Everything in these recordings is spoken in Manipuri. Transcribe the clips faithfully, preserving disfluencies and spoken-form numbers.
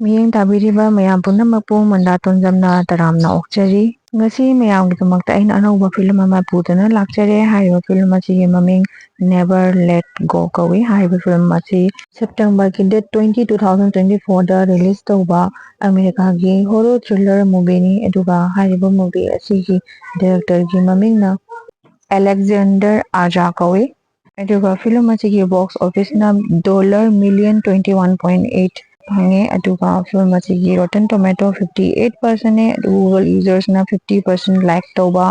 ꯃꯤꯠꯌꯦꯡ ꯇꯥꯕꯤꯔꯤꯕ ꯃꯌꯥꯝ ꯄꯨꯝꯅꯃꯛꯄꯨ ꯃꯟꯗꯥ ꯇꯣꯟꯖꯝꯅ ꯇꯔꯥꯝꯅ ꯑꯣꯛꯆꯔꯤ꯫ ꯉꯁꯤ ꯃꯌꯥꯝꯒꯤꯗꯃꯛꯇ ꯑꯩꯅ ꯑꯅꯧꯕ ꯐꯤꯂꯝ ꯑꯃ ꯄꯨꯗꯨꯅ ꯂꯥꯛꯆꯔꯦ꯫ ꯍꯥꯏꯔꯤꯕ ꯐꯤꯂꯝ ꯑꯁꯤꯒꯤ ꯃꯃꯤꯡ Never Let Go ꯀꯧꯏ꯫ ꯍꯥꯏꯔꯤꯕ ꯐꯤꯂꯝ ꯑꯁꯤ ꯁꯦꯞꯇꯦꯝꯕꯔꯒꯤ date twenty, two thousand twenty fourꯗ release ꯇꯧꯕ ꯑꯃꯦꯔꯤꯀꯥꯒꯤ horror thriller movieꯅꯤ꯫ ꯑꯗꯨꯒ ꯍꯥꯏꯔꯤꯕ movie ꯑꯁꯤꯒꯤ directorꯒꯤ ꯃꯃꯤꯡꯅ Alexander Aja ꯀꯧꯏ꯫ ꯑꯗꯨꯒ ꯐꯤꯂꯝ ꯑꯁꯤꯒꯤ box officeꯅ dollar million twenty one point eight ꯐꯪꯉꯦ꯫ ꯑꯗꯨꯒ ꯐꯤꯂꯝ ꯑꯁꯤꯒꯤ Rotten Tomato fifty eight percentꯅꯦ꯫ ꯑꯗꯨꯒ Google usersꯅ fifty percent like ꯇꯧꯕ꯫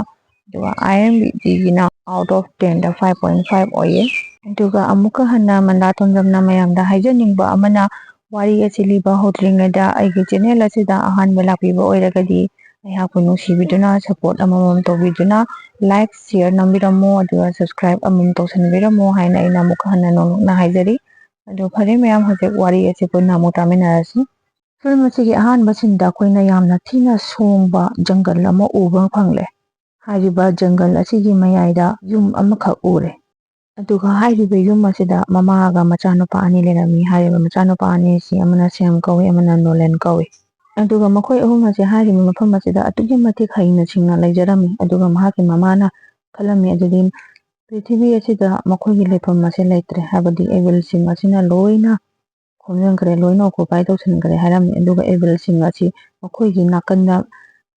ꯑꯗꯨꯒ IMDbꯒꯤꯅ out of tenꯗ five point five ꯑꯣꯏꯌꯦ꯫ ꯑꯗꯨꯒ ꯑꯃꯨꯛꯀ ꯍꯟꯅ ꯃꯟꯗꯥ ꯇꯣꯟꯖꯝꯅ ꯃꯌꯥꯝꯗ ꯍꯥꯏꯖꯅꯤꯡꯕ ꯑꯃꯅ, ꯋꯥꯔꯤ ꯑꯁꯤ ꯂꯤꯕ ꯍꯧꯗ꯭ꯔꯤꯉꯩꯗ ꯑꯩꯒꯤ channel ꯑꯁꯤꯗ ꯑꯍꯥꯟꯕ ꯂꯥꯛꯄꯤꯕ ꯑꯣꯏꯔꯒꯗꯤ ꯑꯩꯍꯥꯛꯄꯨ ꯅꯨꯡꯁꯤꯕꯤꯗꯨꯅ support ꯑꯃꯃꯝ ꯇꯧꯕꯤꯗꯨꯅ like, share ꯅꯝꯕꯤꯔꯝꯃꯣ, ꯑꯗꯨꯒ subscribe ꯑꯃꯃꯝ ꯇꯧꯁꯟꯕꯤꯔꯝꯃꯣ ꯍꯥꯏꯅ ꯑꯩꯅ ꯑꯃꯨꯛꯀ ꯍꯟꯅ ꯅꯧꯅ ꯍꯥꯏꯖꯔꯤ꯫ ꯑꯗꯣ ꯐꯔꯦ ꯃꯌꯥꯝ, ꯍꯧꯖꯤꯛ ꯋꯥꯔꯤ ꯑꯁꯤ ꯄꯨꯟꯅ ꯑꯃꯨꯛ ꯇꯥꯃꯤꯟꯅꯔꯁꯤ꯫ ꯐꯤꯂꯝ ꯑꯁꯤꯒꯤ ꯑꯍꯥꯟꯕ sceneꯗ ꯑꯩꯈꯣꯏꯅ ꯌꯥꯝꯅ ꯊꯤꯅ ꯁꯣꯡꯕ ꯖꯪꯒꯜ ꯑꯃ ꯎꯕ ꯐꯪꯂꯦ꯫ ꯍꯥꯏꯔꯤꯕ ꯖꯪꯒꯜ ꯑꯁꯤꯒꯤ ꯃꯌꯥꯏꯗ ꯌꯨꯝ ꯑꯃꯈꯛ ꯎꯔꯦ꯫ ꯑꯗꯨꯒ ꯍꯥꯏꯔꯤꯕ ꯌꯨꯝ ꯑꯁꯤꯗ ꯃꯃꯥꯒ ꯃꯆꯥꯅꯨꯄꯥ ꯑꯅꯤ ꯂꯩꯔꯝꯃꯤ꯫ ꯍꯥꯏꯔꯤꯕ ꯃꯆꯥꯅꯨꯄꯥ ꯑꯅꯤ ꯑꯁꯤ ꯑꯃꯅ ꯁꯦꯝ ꯀꯧꯏ, ꯑꯃꯅ ꯅꯣꯂꯦꯟ ꯀꯧꯏ꯫ ꯑꯗꯨꯒ ꯃꯈꯣꯏ ꯑꯍꯨꯝ ꯑꯁꯤ ꯍꯥꯏꯔꯤꯕ ꯃꯐꯝ ꯑꯁꯤꯗ ꯑꯗꯨꯛꯀꯤ ꯃꯇꯤꯛ ꯍꯩꯅ ꯁꯤꯡꯅ ꯂꯩꯖꯔꯝꯃꯤ꯫ ꯑꯗꯨꯒ ꯃꯍꯥꯛꯀꯤ ꯃꯃꯥꯅ ꯈꯜꯂꯝꯃꯤ ꯑꯗꯨꯗꯤ, ꯄ꯭ꯔꯤꯊꯤꯕꯤ ꯑꯁꯤꯗ ꯃꯈꯣꯏꯒꯤ ꯂꯩꯐꯝ ꯑꯁꯤ ꯂꯩꯇ꯭ꯔꯦ, ꯍꯥꯏꯕꯗꯤ evilꯁꯤꯡ ꯑꯁꯤꯅ ꯂꯣꯏꯅ ꯈꯣꯝꯖꯤꯟꯈ꯭ꯔꯦ, ꯂꯣꯏꯅ occupy ꯇꯧꯁꯤꯟꯈ꯭ꯔꯦ ꯍꯥꯏꯔꯝꯃꯤ꯫ ꯑꯗꯨꯒ evilꯁꯤꯡ ꯑꯁꯤ ꯃꯈꯣꯏꯒꯤ ꯅꯥꯀꯟꯗ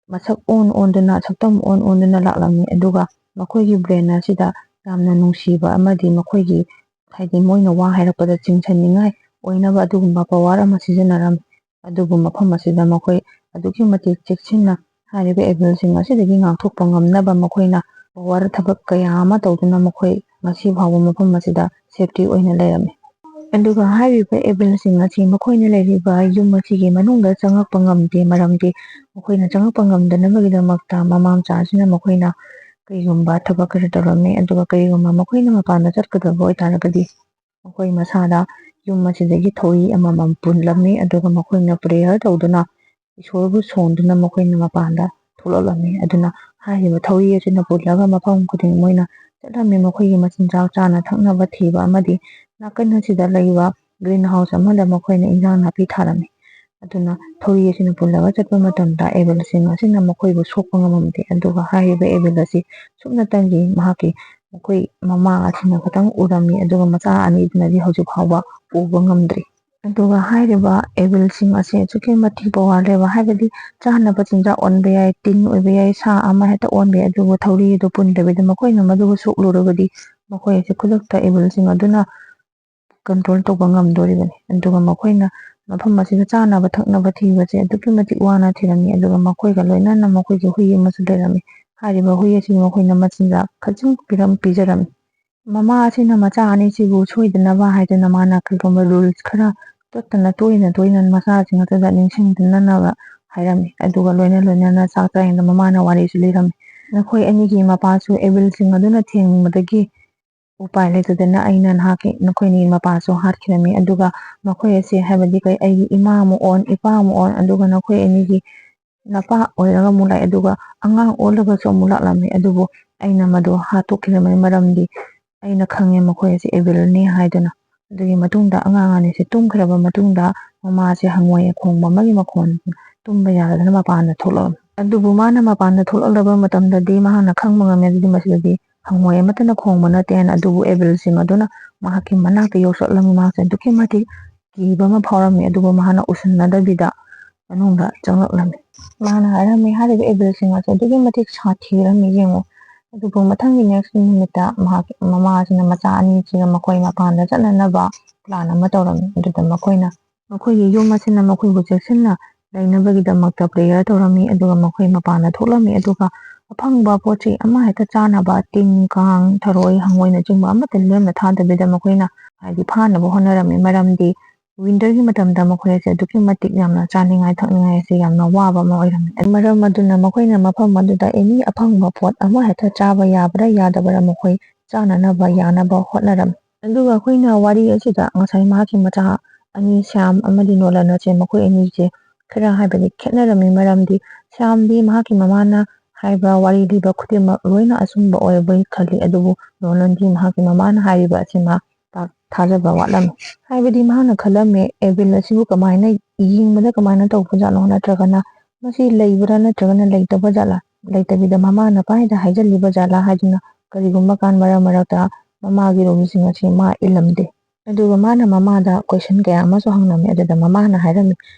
ꯃꯁꯛ ꯑꯣꯟ ꯑꯣꯟꯗꯨꯅ, ꯁꯛꯇꯝ ꯑꯣꯟ ꯑꯣꯟꯗꯨꯅ ꯂꯥꯛꯂꯝꯃꯤ꯫ ꯑꯗꯨꯒ ꯃꯈꯣꯏꯒꯤ brain ꯑꯁꯤꯗ ꯌꯥꯝꯅ ꯅꯨꯡꯁꯤꯕ ꯑꯃꯗꯤ ꯃꯈꯣꯏꯒꯤ, ꯍꯥꯏꯗꯤ ꯃꯣꯏꯅ ꯋꯥ ꯍꯥꯏꯔꯛꯄꯗ ꯆꯤꯡꯁꯤꯟꯅꯤꯡꯉꯥꯏ ꯑꯣꯏꯅꯕ ꯑꯗꯨꯒꯨꯝꯕ power ꯑꯃ ꯁꯤꯖꯤꯟꯅꯔꯝꯃꯤ꯫ ꯑꯗꯨꯕꯨ ꯃꯐꯝ ꯑꯁꯤꯗ ꯃꯈꯣꯏ ꯑꯗꯨꯛꯀꯤ ꯃꯇꯤꯛ ꯆꯦꯛꯁꯤꯟꯅ ꯍꯥꯏꯔꯤꯕ evilꯁꯤꯡ ꯑꯁꯤꯗꯒꯤ ꯉꯥꯛꯊꯣꯛꯄ ꯉꯝꯅꯕ ꯃꯈꯣꯏꯅ power ꯊꯕꯛ ꯀꯌꯥ ꯑꯃ ꯇꯧꯗꯨꯅ ꯃꯈꯣꯏ ꯉꯁꯤ ꯐꯥꯎꯕ ꯃꯐꯝ ꯑꯁꯤꯗ safety ꯑꯣꯏꯅ ꯂꯩꯔꯝꯃꯤ꯫ ꯑꯗꯨꯒ ꯍꯥꯏꯔꯤꯕ evilꯁꯤꯡ ꯑꯁꯤ ꯃꯈꯣꯏꯅ ꯂꯩꯔꯤꯕ ꯌꯨꯝ ꯑꯁꯤꯒꯤ ꯃꯅꯨꯡꯗ ꯆꯪꯉꯛꯄ ꯉꯝꯗꯦ, ꯃꯔꯝꯗꯤ ꯃꯈꯣꯏꯅ ꯆꯪꯉꯛꯄ ꯉꯝꯗꯅꯕꯒꯤꯗꯃꯛꯇ ꯃꯃꯥ ꯃꯆꯥ ꯑꯁꯤꯅ ꯃꯈꯣꯏꯅ ꯀꯔꯤꯒꯨꯝꯕ ꯊꯕꯛ ꯈꯔ ꯇꯧꯔꯝꯃꯤ꯫ ꯑꯗꯨꯒ ꯀꯔꯤꯒꯨꯝꯕ ꯃꯈꯣꯏꯅ ꯃꯄꯥꯟꯗ ꯆꯠꯀꯗꯕ ꯑꯣꯏꯇꯥꯔꯒꯗꯤ ꯃꯈꯣꯏ ꯃꯁꯥꯗ ꯌꯨꯝ ꯑꯁꯤꯗꯒꯤ ꯊꯧꯔꯤ ꯑꯃꯃꯝ ꯄꯨꯜꯂꯝꯃꯤ꯫ ꯑꯗꯨꯒ ꯃꯈꯣꯏꯅ prayer ꯇꯧꯗꯨꯅ ꯏꯁꯣꯔꯕꯨ ꯁꯣꯟꯗꯨꯅ ꯃꯈꯣꯏꯅ ꯃꯄꯥꯟꯗ ꯊꯣꯛꯂꯛꯂꯝꯃꯤ꯫ ꯑꯗꯨꯅ ꯍꯥꯏꯔꯤꯕ ꯊꯧꯔꯤ ꯑꯁꯤꯅ ꯄꯨꯜꯂꯒ ꯃꯐꯝ ꯈꯨꯗꯤꯡ ꯃꯣꯏꯅ ꯆꯠꯂꯝꯃꯤ꯫ ꯃꯈꯣꯏꯒꯤ ꯃꯆꯤꯟꯖꯥꯛ ꯆꯥꯅ ꯊꯛꯅꯕ ꯊꯤꯕ ꯑꯃꯗꯤ ꯅꯥꯀꯟ ꯑꯁꯤꯗ ꯂꯩꯕ green house ꯑꯃꯗ ꯃꯈꯣꯏꯅ ꯏꯟꯖꯥꯡ ꯅꯥꯄꯤ ꯊꯥꯔꯝꯃꯤ꯫ ꯑꯗꯨꯅ ꯊꯧꯔꯤ ꯑꯁꯤꯅ ꯄꯨꯜꯂꯒ ꯆꯠꯄ ꯃꯇꯝꯗ ꯑꯦꯕꯦꯜꯁꯤꯡ ꯑꯁꯤꯅ ꯃꯈꯣꯏꯕꯨ ꯁꯣꯛꯄ ꯉꯝꯃꯝꯗꯦ꯫ ꯑꯗꯨꯒ ꯍꯥꯏꯔꯤꯕ ꯑꯦꯕꯦꯜ ꯑꯁꯤ ꯁꯨꯞꯅꯇꯪꯒꯤ ꯃꯍꯥꯛꯀꯤ ꯃꯈꯣꯏ ꯃꯃꯥ ꯑꯁꯤꯅ ꯈꯛꯇꯪ ꯎꯔꯝꯃꯤ, ꯑꯗꯨꯒ ꯃꯆꯥ ꯑꯅꯤꯗꯨꯅꯗꯤ ꯍꯧꯖꯤꯛ ꯐꯥꯎꯕ ꯎꯕ ꯉꯝꯗ꯭ꯔꯤ꯫ ꯑꯗꯨꯒ ꯍꯥꯏꯔꯤꯕ ꯑꯦꯕꯦꯜꯁꯤꯡ ꯑꯁꯦ ꯑꯗꯨꯛꯀꯤ ꯃꯇꯤꯛ ꯄꯋꯥꯔ ꯂꯩꯕ, ꯍꯥꯏꯕꯗꯤ ꯆꯥꯅꯕ ꯆꯤꯟꯖꯥꯛ ꯑꯣꯟꯕ ꯌꯥꯏ, ꯇꯤꯟ ꯑꯣꯏꯕ ꯌꯥꯏ, ꯁꯥ ꯑꯃ ꯍꯦꯛꯇ ꯑꯣꯟꯕ ꯌꯥꯏ꯫ ꯑꯗꯨꯕꯨ ꯊꯧꯔꯤ ꯑꯗꯨ ꯄꯨꯟꯗꯕꯤꯗ ꯃꯈꯣꯏꯅ ꯃꯗꯨꯕꯨ ꯁꯣꯛꯂꯨꯔꯕꯗꯤ ꯃꯈꯣꯏ ꯑꯁꯦ ꯈꯨꯗꯛꯇ ꯑꯦꯕꯦꯜꯁꯤꯡ ꯑꯗꯨꯅ ꯀꯟꯇ꯭ꯔꯣꯜ ꯇꯧꯕ ꯉꯝꯗꯣꯔꯤꯕꯅꯤ꯫ ꯑꯗꯨꯒ ꯃꯈꯣꯏꯅ ꯃꯐꯝ ꯑꯁꯤꯗ ꯆꯥꯅꯕ ꯊꯛꯅꯕ ꯊꯤꯕꯁꯦ ꯑꯗꯨꯛꯀꯤ ꯃꯇꯤꯛ ꯋꯥꯅ ꯊꯤꯔꯝꯃꯤ꯫ ꯑꯗꯨꯒ ꯃꯈꯣꯏꯒ ꯂꯣꯏꯅꯅ ꯃꯈꯣꯏꯒꯤ ꯍꯨꯏ ꯑꯃꯁꯨ ꯂꯩꯔꯝꯃꯤ꯫ ꯍꯥꯏꯔꯤꯕ ꯍꯨꯏ ꯑꯁꯤ ꯃꯈꯣꯏꯅ ꯃꯆꯤꯟꯖꯥꯛ ꯈꯖꯤꯛ ꯄꯤꯔꯝ ꯄꯤꯖꯔꯝꯃꯤ꯫ ꯃꯃꯥ ꯑꯁꯤꯅ ꯃꯆꯥ ꯑꯅꯤꯁꯤꯕꯨ ꯁꯣꯏꯗꯅꯕ ꯍꯥꯏꯗꯨꯅ ꯃꯥꯅ ꯀꯔꯤꯒꯨꯝꯕ ꯔꯨꯜꯁ ꯈꯔ ꯇꯣꯠꯇꯅ ꯇꯣꯏꯅ ꯇꯣꯏꯅ ꯃꯆꯥꯁꯤꯡ ꯑꯗꯨꯗ ꯅꯤꯡꯁꯤꯡꯗꯅꯅꯕ ꯍꯥꯏꯔꯝꯃꯤ꯫ ꯑꯗꯨꯒ ꯂꯣꯏꯅ ꯂꯣꯏꯅꯅ ꯆꯥꯛ ꯆꯥꯔꯤꯉꯩꯗ ꯃꯃꯥꯅ ꯋꯥꯔꯤꯁꯨ ꯂꯤꯔꯝꯃꯤ꯫ ꯅꯈꯣꯏ ꯑꯅꯤꯒꯤ ꯃꯄꯥꯁꯨ ꯑꯦꯕꯤꯜꯁꯤꯡ ꯑꯗꯨꯅ ꯊꯦꯡꯕꯗꯒꯤ ꯎꯄꯥꯏ ꯂꯩꯇꯗꯅ ꯑꯩꯅ ꯅꯍꯥꯛꯀꯤ, ꯅꯈꯣꯏ ꯑꯅꯤꯒꯤ ꯃꯄꯥꯁꯨ ꯍꯥꯠꯈꯤꯔꯝꯃꯤ꯫ ꯑꯗꯨꯒ ꯃꯈꯣꯏ ꯑꯁꯤ, ꯍꯥꯏꯕꯗꯤ ꯀꯩ, ꯑꯩꯒꯤ ꯏꯃꯥ ꯑꯃꯨꯛ ꯑꯣꯟ, ꯏꯄꯥ ꯑꯃꯨꯛ ꯑꯣꯟ, ꯑꯗꯨꯒ ꯅꯈꯣꯏ ꯑꯅꯤꯒꯤ ꯅꯄꯥ ꯑꯣꯏꯔꯒ ꯑꯃꯨꯛ ꯂꯥꯛꯑꯦ, ꯑꯗꯨꯒ ꯑꯉꯥꯡ ꯑꯣꯜꯂꯒꯁꯨ ꯑꯃꯨꯛ ꯂꯥꯛꯂꯝꯃꯤ꯫ ꯑꯗꯨꯕꯨ ꯑꯩꯅ ꯃꯗꯨ ꯍꯥꯠꯇꯣꯛꯈꯤꯔꯝꯃꯤ, ꯃꯔꯝꯗꯤ ꯑꯩꯅ ꯈꯪꯉꯦ ꯃꯈꯣꯏ ꯑꯁꯤ ꯑꯦꯕꯤꯜꯅꯤ ꯍꯥꯏꯗꯨꯅ꯫ ꯑꯗꯨꯒꯤ ꯃꯇꯨꯡꯗ ꯑꯉꯥꯡ ꯑꯅꯤꯁꯤ ꯇꯨꯝꯈ꯭ꯔꯕ ꯃꯇꯨꯡꯗ ꯃꯃꯥꯁꯦ ꯍꯪꯉꯣꯏ ꯈꯣꯡꯕ ꯑꯃꯒꯤ ꯃꯈꯣꯟ ꯇꯨꯝꯕ ꯌꯥꯗꯗꯅ ꯃꯄꯥꯟꯗ ꯊꯣꯛꯂꯛꯂꯝꯃꯤ꯫ ꯑꯗꯨꯕꯨ ꯃꯥꯅ ꯃꯄꯥꯟꯗ ꯊꯣꯛꯂꯛꯂꯕ ꯃꯇꯝꯗꯗꯤ ꯃꯍꯥꯛꯅ ꯈꯪꯕ ꯉꯝꯃꯦ, ꯑꯗꯨꯗꯤ ꯃꯁꯤꯗꯗꯤ ꯍꯪꯉꯣꯏ ꯑꯃꯠꯇꯅ ꯈꯣꯡꯕ ꯅꯠꯇꯦ ꯍꯥꯏꯅ꯫ ꯑꯗꯨꯕꯨ ꯑꯦꯕꯤꯜꯁꯤꯡ ꯑꯗꯨꯅ ꯃꯍꯥꯛꯀꯤ ꯃꯅꯥꯛꯇ ꯌꯧꯁꯤꯜꯂꯝꯃꯤ꯫ ꯃꯍꯥꯛꯁꯦ ꯑꯗꯨꯛꯀꯤ ꯃꯇꯤꯛ ꯀꯤꯕ ꯑꯃ ꯐꯥꯎꯔꯝꯃꯤ, ꯑꯗꯨꯕꯨ ꯃꯍꯥꯛꯅ ꯎꯁꯤꯟꯅꯗꯕꯤꯗ ꯃꯅꯨꯡꯗ ꯆꯪꯂꯛꯂꯝꯃꯤ꯫ ꯃꯥꯅ ꯍꯥꯏꯔꯝꯃꯤ, ꯍꯥꯏꯔꯤꯕ ꯑꯦꯕꯤꯜꯁꯤꯡ ꯑꯁꯦ ꯑꯗꯨꯛꯀꯤ ꯃꯇꯤꯛ ꯁꯥꯊꯤꯔꯝꯃꯤ ꯌꯦꯡꯉꯨ꯫ ꯑꯗꯨꯕꯨ ꯃꯊꯪꯒꯤ ꯅꯦꯛꯁ ꯅꯨꯃꯤꯠꯇ ꯃꯍꯥꯛ, ꯃꯃꯥꯁꯤꯅ ꯃꯆꯥ ꯑꯅꯤꯁꯤꯒ ꯃꯈꯣꯏ ꯃꯄꯥꯟꯗ ꯆꯠꯅꯅꯕ ꯄ꯭ꯂꯥꯟ ꯑꯃ ꯇꯧꯔꯝꯃꯤ꯫ ꯑꯗꯨꯗ ꯃꯈꯣꯏꯅ, ꯃꯈꯣꯏꯒꯤ ꯌꯨꯝ ꯑꯁꯤꯅ ꯃꯈꯣꯏꯕꯨ ꯆꯦꯛꯁꯤꯟꯅ ꯂꯩꯅꯕꯒꯤꯗꯃꯛꯇ ꯄ꯭ꯔꯦꯌꯔ ꯇꯧꯔꯝꯃꯤ꯫ ꯑꯗꯨꯒ ꯃꯈꯣꯏ ꯃꯄꯥꯟꯗ ꯊꯣꯛꯂꯝꯃꯤ꯫ ꯑꯗꯨꯒ ꯑꯐꯪꯕ ꯄꯣꯠ ꯆꯩ ꯑꯃ ꯍꯦꯛꯇ ꯆꯥꯅꯕ, ꯇꯤꯟ, ꯀꯥꯡ, ꯊꯔꯣꯏ, ꯍꯪꯉꯣꯏꯅꯆꯤꯡꯕ ꯑꯃꯠꯇ ꯂꯦꯝꯅ ꯊꯥꯗꯕꯤꯗ ꯃꯈꯣꯏꯅ, ꯍꯥꯏꯗꯤ, ꯐꯥꯅꯕ ꯍꯣꯠꯅꯔꯝꯃꯤ꯫ ꯃꯔꯝꯗꯤ ꯋꯤꯟꯇꯔꯒꯤ ꯃꯇꯝꯗ ꯃꯈꯣꯏ ꯑꯁꯦ ꯑꯗꯨꯛꯀꯤ ꯃꯇꯤꯛ ꯌꯥꯝꯅ ꯆꯥꯅꯤꯡꯉꯥꯏ ꯊꯛꯅꯤꯡꯉꯥꯏ ꯑꯁꯦ ꯌꯥꯝꯅ ꯋꯥꯕ ꯑꯃ ꯑꯣꯏꯔꯝꯃꯤ꯫ ꯃꯔꯝ ꯑꯗꯨꯅ ꯃꯈꯣꯏꯅ ꯃꯐꯝ ꯑꯗꯨꯗ ꯑꯦꯅꯤ ꯑꯐꯪꯕ ꯄꯣꯠ ꯑꯃ ꯍꯦꯛꯇ ꯆꯥꯕ ꯌꯥꯕ꯭ꯔꯥ ꯌꯥꯗꯕ꯭ꯔꯥ ꯃꯈꯣꯏ ꯆꯥꯅꯅꯕ ꯌꯥꯅꯕ ꯍꯣꯠꯅꯔꯝꯃꯤ꯫ ꯑꯗꯨꯒ ꯑꯩꯈꯣꯏꯅ ꯋꯥꯔꯤ ꯑꯁꯤꯗ ꯉꯁꯥꯏ ꯃꯍꯥꯛꯀꯤ ꯃꯆꯥ ꯑꯅꯤ ꯁ꯭ꯌꯥꯝ ꯑꯃꯗꯤ ꯅꯣꯂꯟ ꯑꯁꯦ ꯃꯈꯣꯏ ꯑꯅꯤꯁꯦ ꯈꯔ, ꯍꯥꯏꯕꯗꯤ, ꯈꯦꯠꯅꯔꯝꯃꯤ꯫ ꯃꯔꯝꯗꯤ ꯁ꯭ꯌꯥꯝꯗꯤ ꯃꯍꯥꯛꯀꯤ ꯃꯃꯥꯅ ꯍꯥꯏꯕ ꯋꯥꯔꯤ ꯂꯤꯕ ꯈꯨꯗꯤꯡꯃꯛ ꯂꯣꯏꯅ ꯑꯆꯨꯝꯕ ꯑꯣꯏꯔꯕꯣꯏ ꯈꯜꯂꯤ, ꯑꯗꯨꯕꯨ ꯅꯣꯂꯟꯗꯤ ꯃꯍꯥꯛꯀꯤ ꯃꯃꯥꯅ ꯍꯥꯏꯔꯤꯕ ꯑꯁꯤ ꯃꯥ ꯄꯥꯛ ꯊꯥꯖꯕ ꯋꯥꯠꯂꯝꯃꯤ꯫ ꯍꯥꯏꯕꯗꯤ ꯃꯍꯥꯛꯅ ꯈꯜꯂꯝꯃꯤ, ꯑꯦꯕꯤꯜ ꯑꯁꯤꯕꯨ ꯀꯃꯥꯏꯅ ꯌꯦꯡꯕꯗ ꯀꯃꯥꯏꯅ ꯇꯧꯕ ꯖꯥꯠꯅꯣ, ꯅꯠꯇ꯭ꯔꯒꯅ ꯃꯁꯤ ꯂꯩꯕ꯭ꯔꯥ ꯅꯠꯇ꯭ꯔꯒꯅ ꯂꯩꯇꯕ ꯖꯥꯠꯂꯥ, ꯂꯩꯇꯕꯤꯗ ꯃꯃꯥꯅ ꯄꯥꯏꯗ ꯍꯥꯏꯖꯜꯂꯤꯕ ꯖꯥꯠꯂꯥ ꯍꯥꯏꯗꯨꯅ ꯀꯔꯤꯒꯨꯝꯕ ꯀꯥꯟ ꯃꯔꯛ ꯃꯔꯛꯇ ꯃꯃꯥꯒꯤ ꯔꯨꯜꯁꯤꯡ ꯑꯁꯤ ꯃꯥ ꯏꯜꯂꯝꯗꯦ꯫ ꯑꯗꯨꯒ ꯃꯥꯅ ꯃꯃꯥꯗ ꯀꯣꯏꯁꯟ ꯀꯌꯥ ꯑꯃꯁꯨ ꯍꯪꯂꯝꯃꯤ꯫ ꯑꯗꯨꯗ ꯃꯃꯥꯅ ꯍꯥꯏꯔꯝꯃꯤ,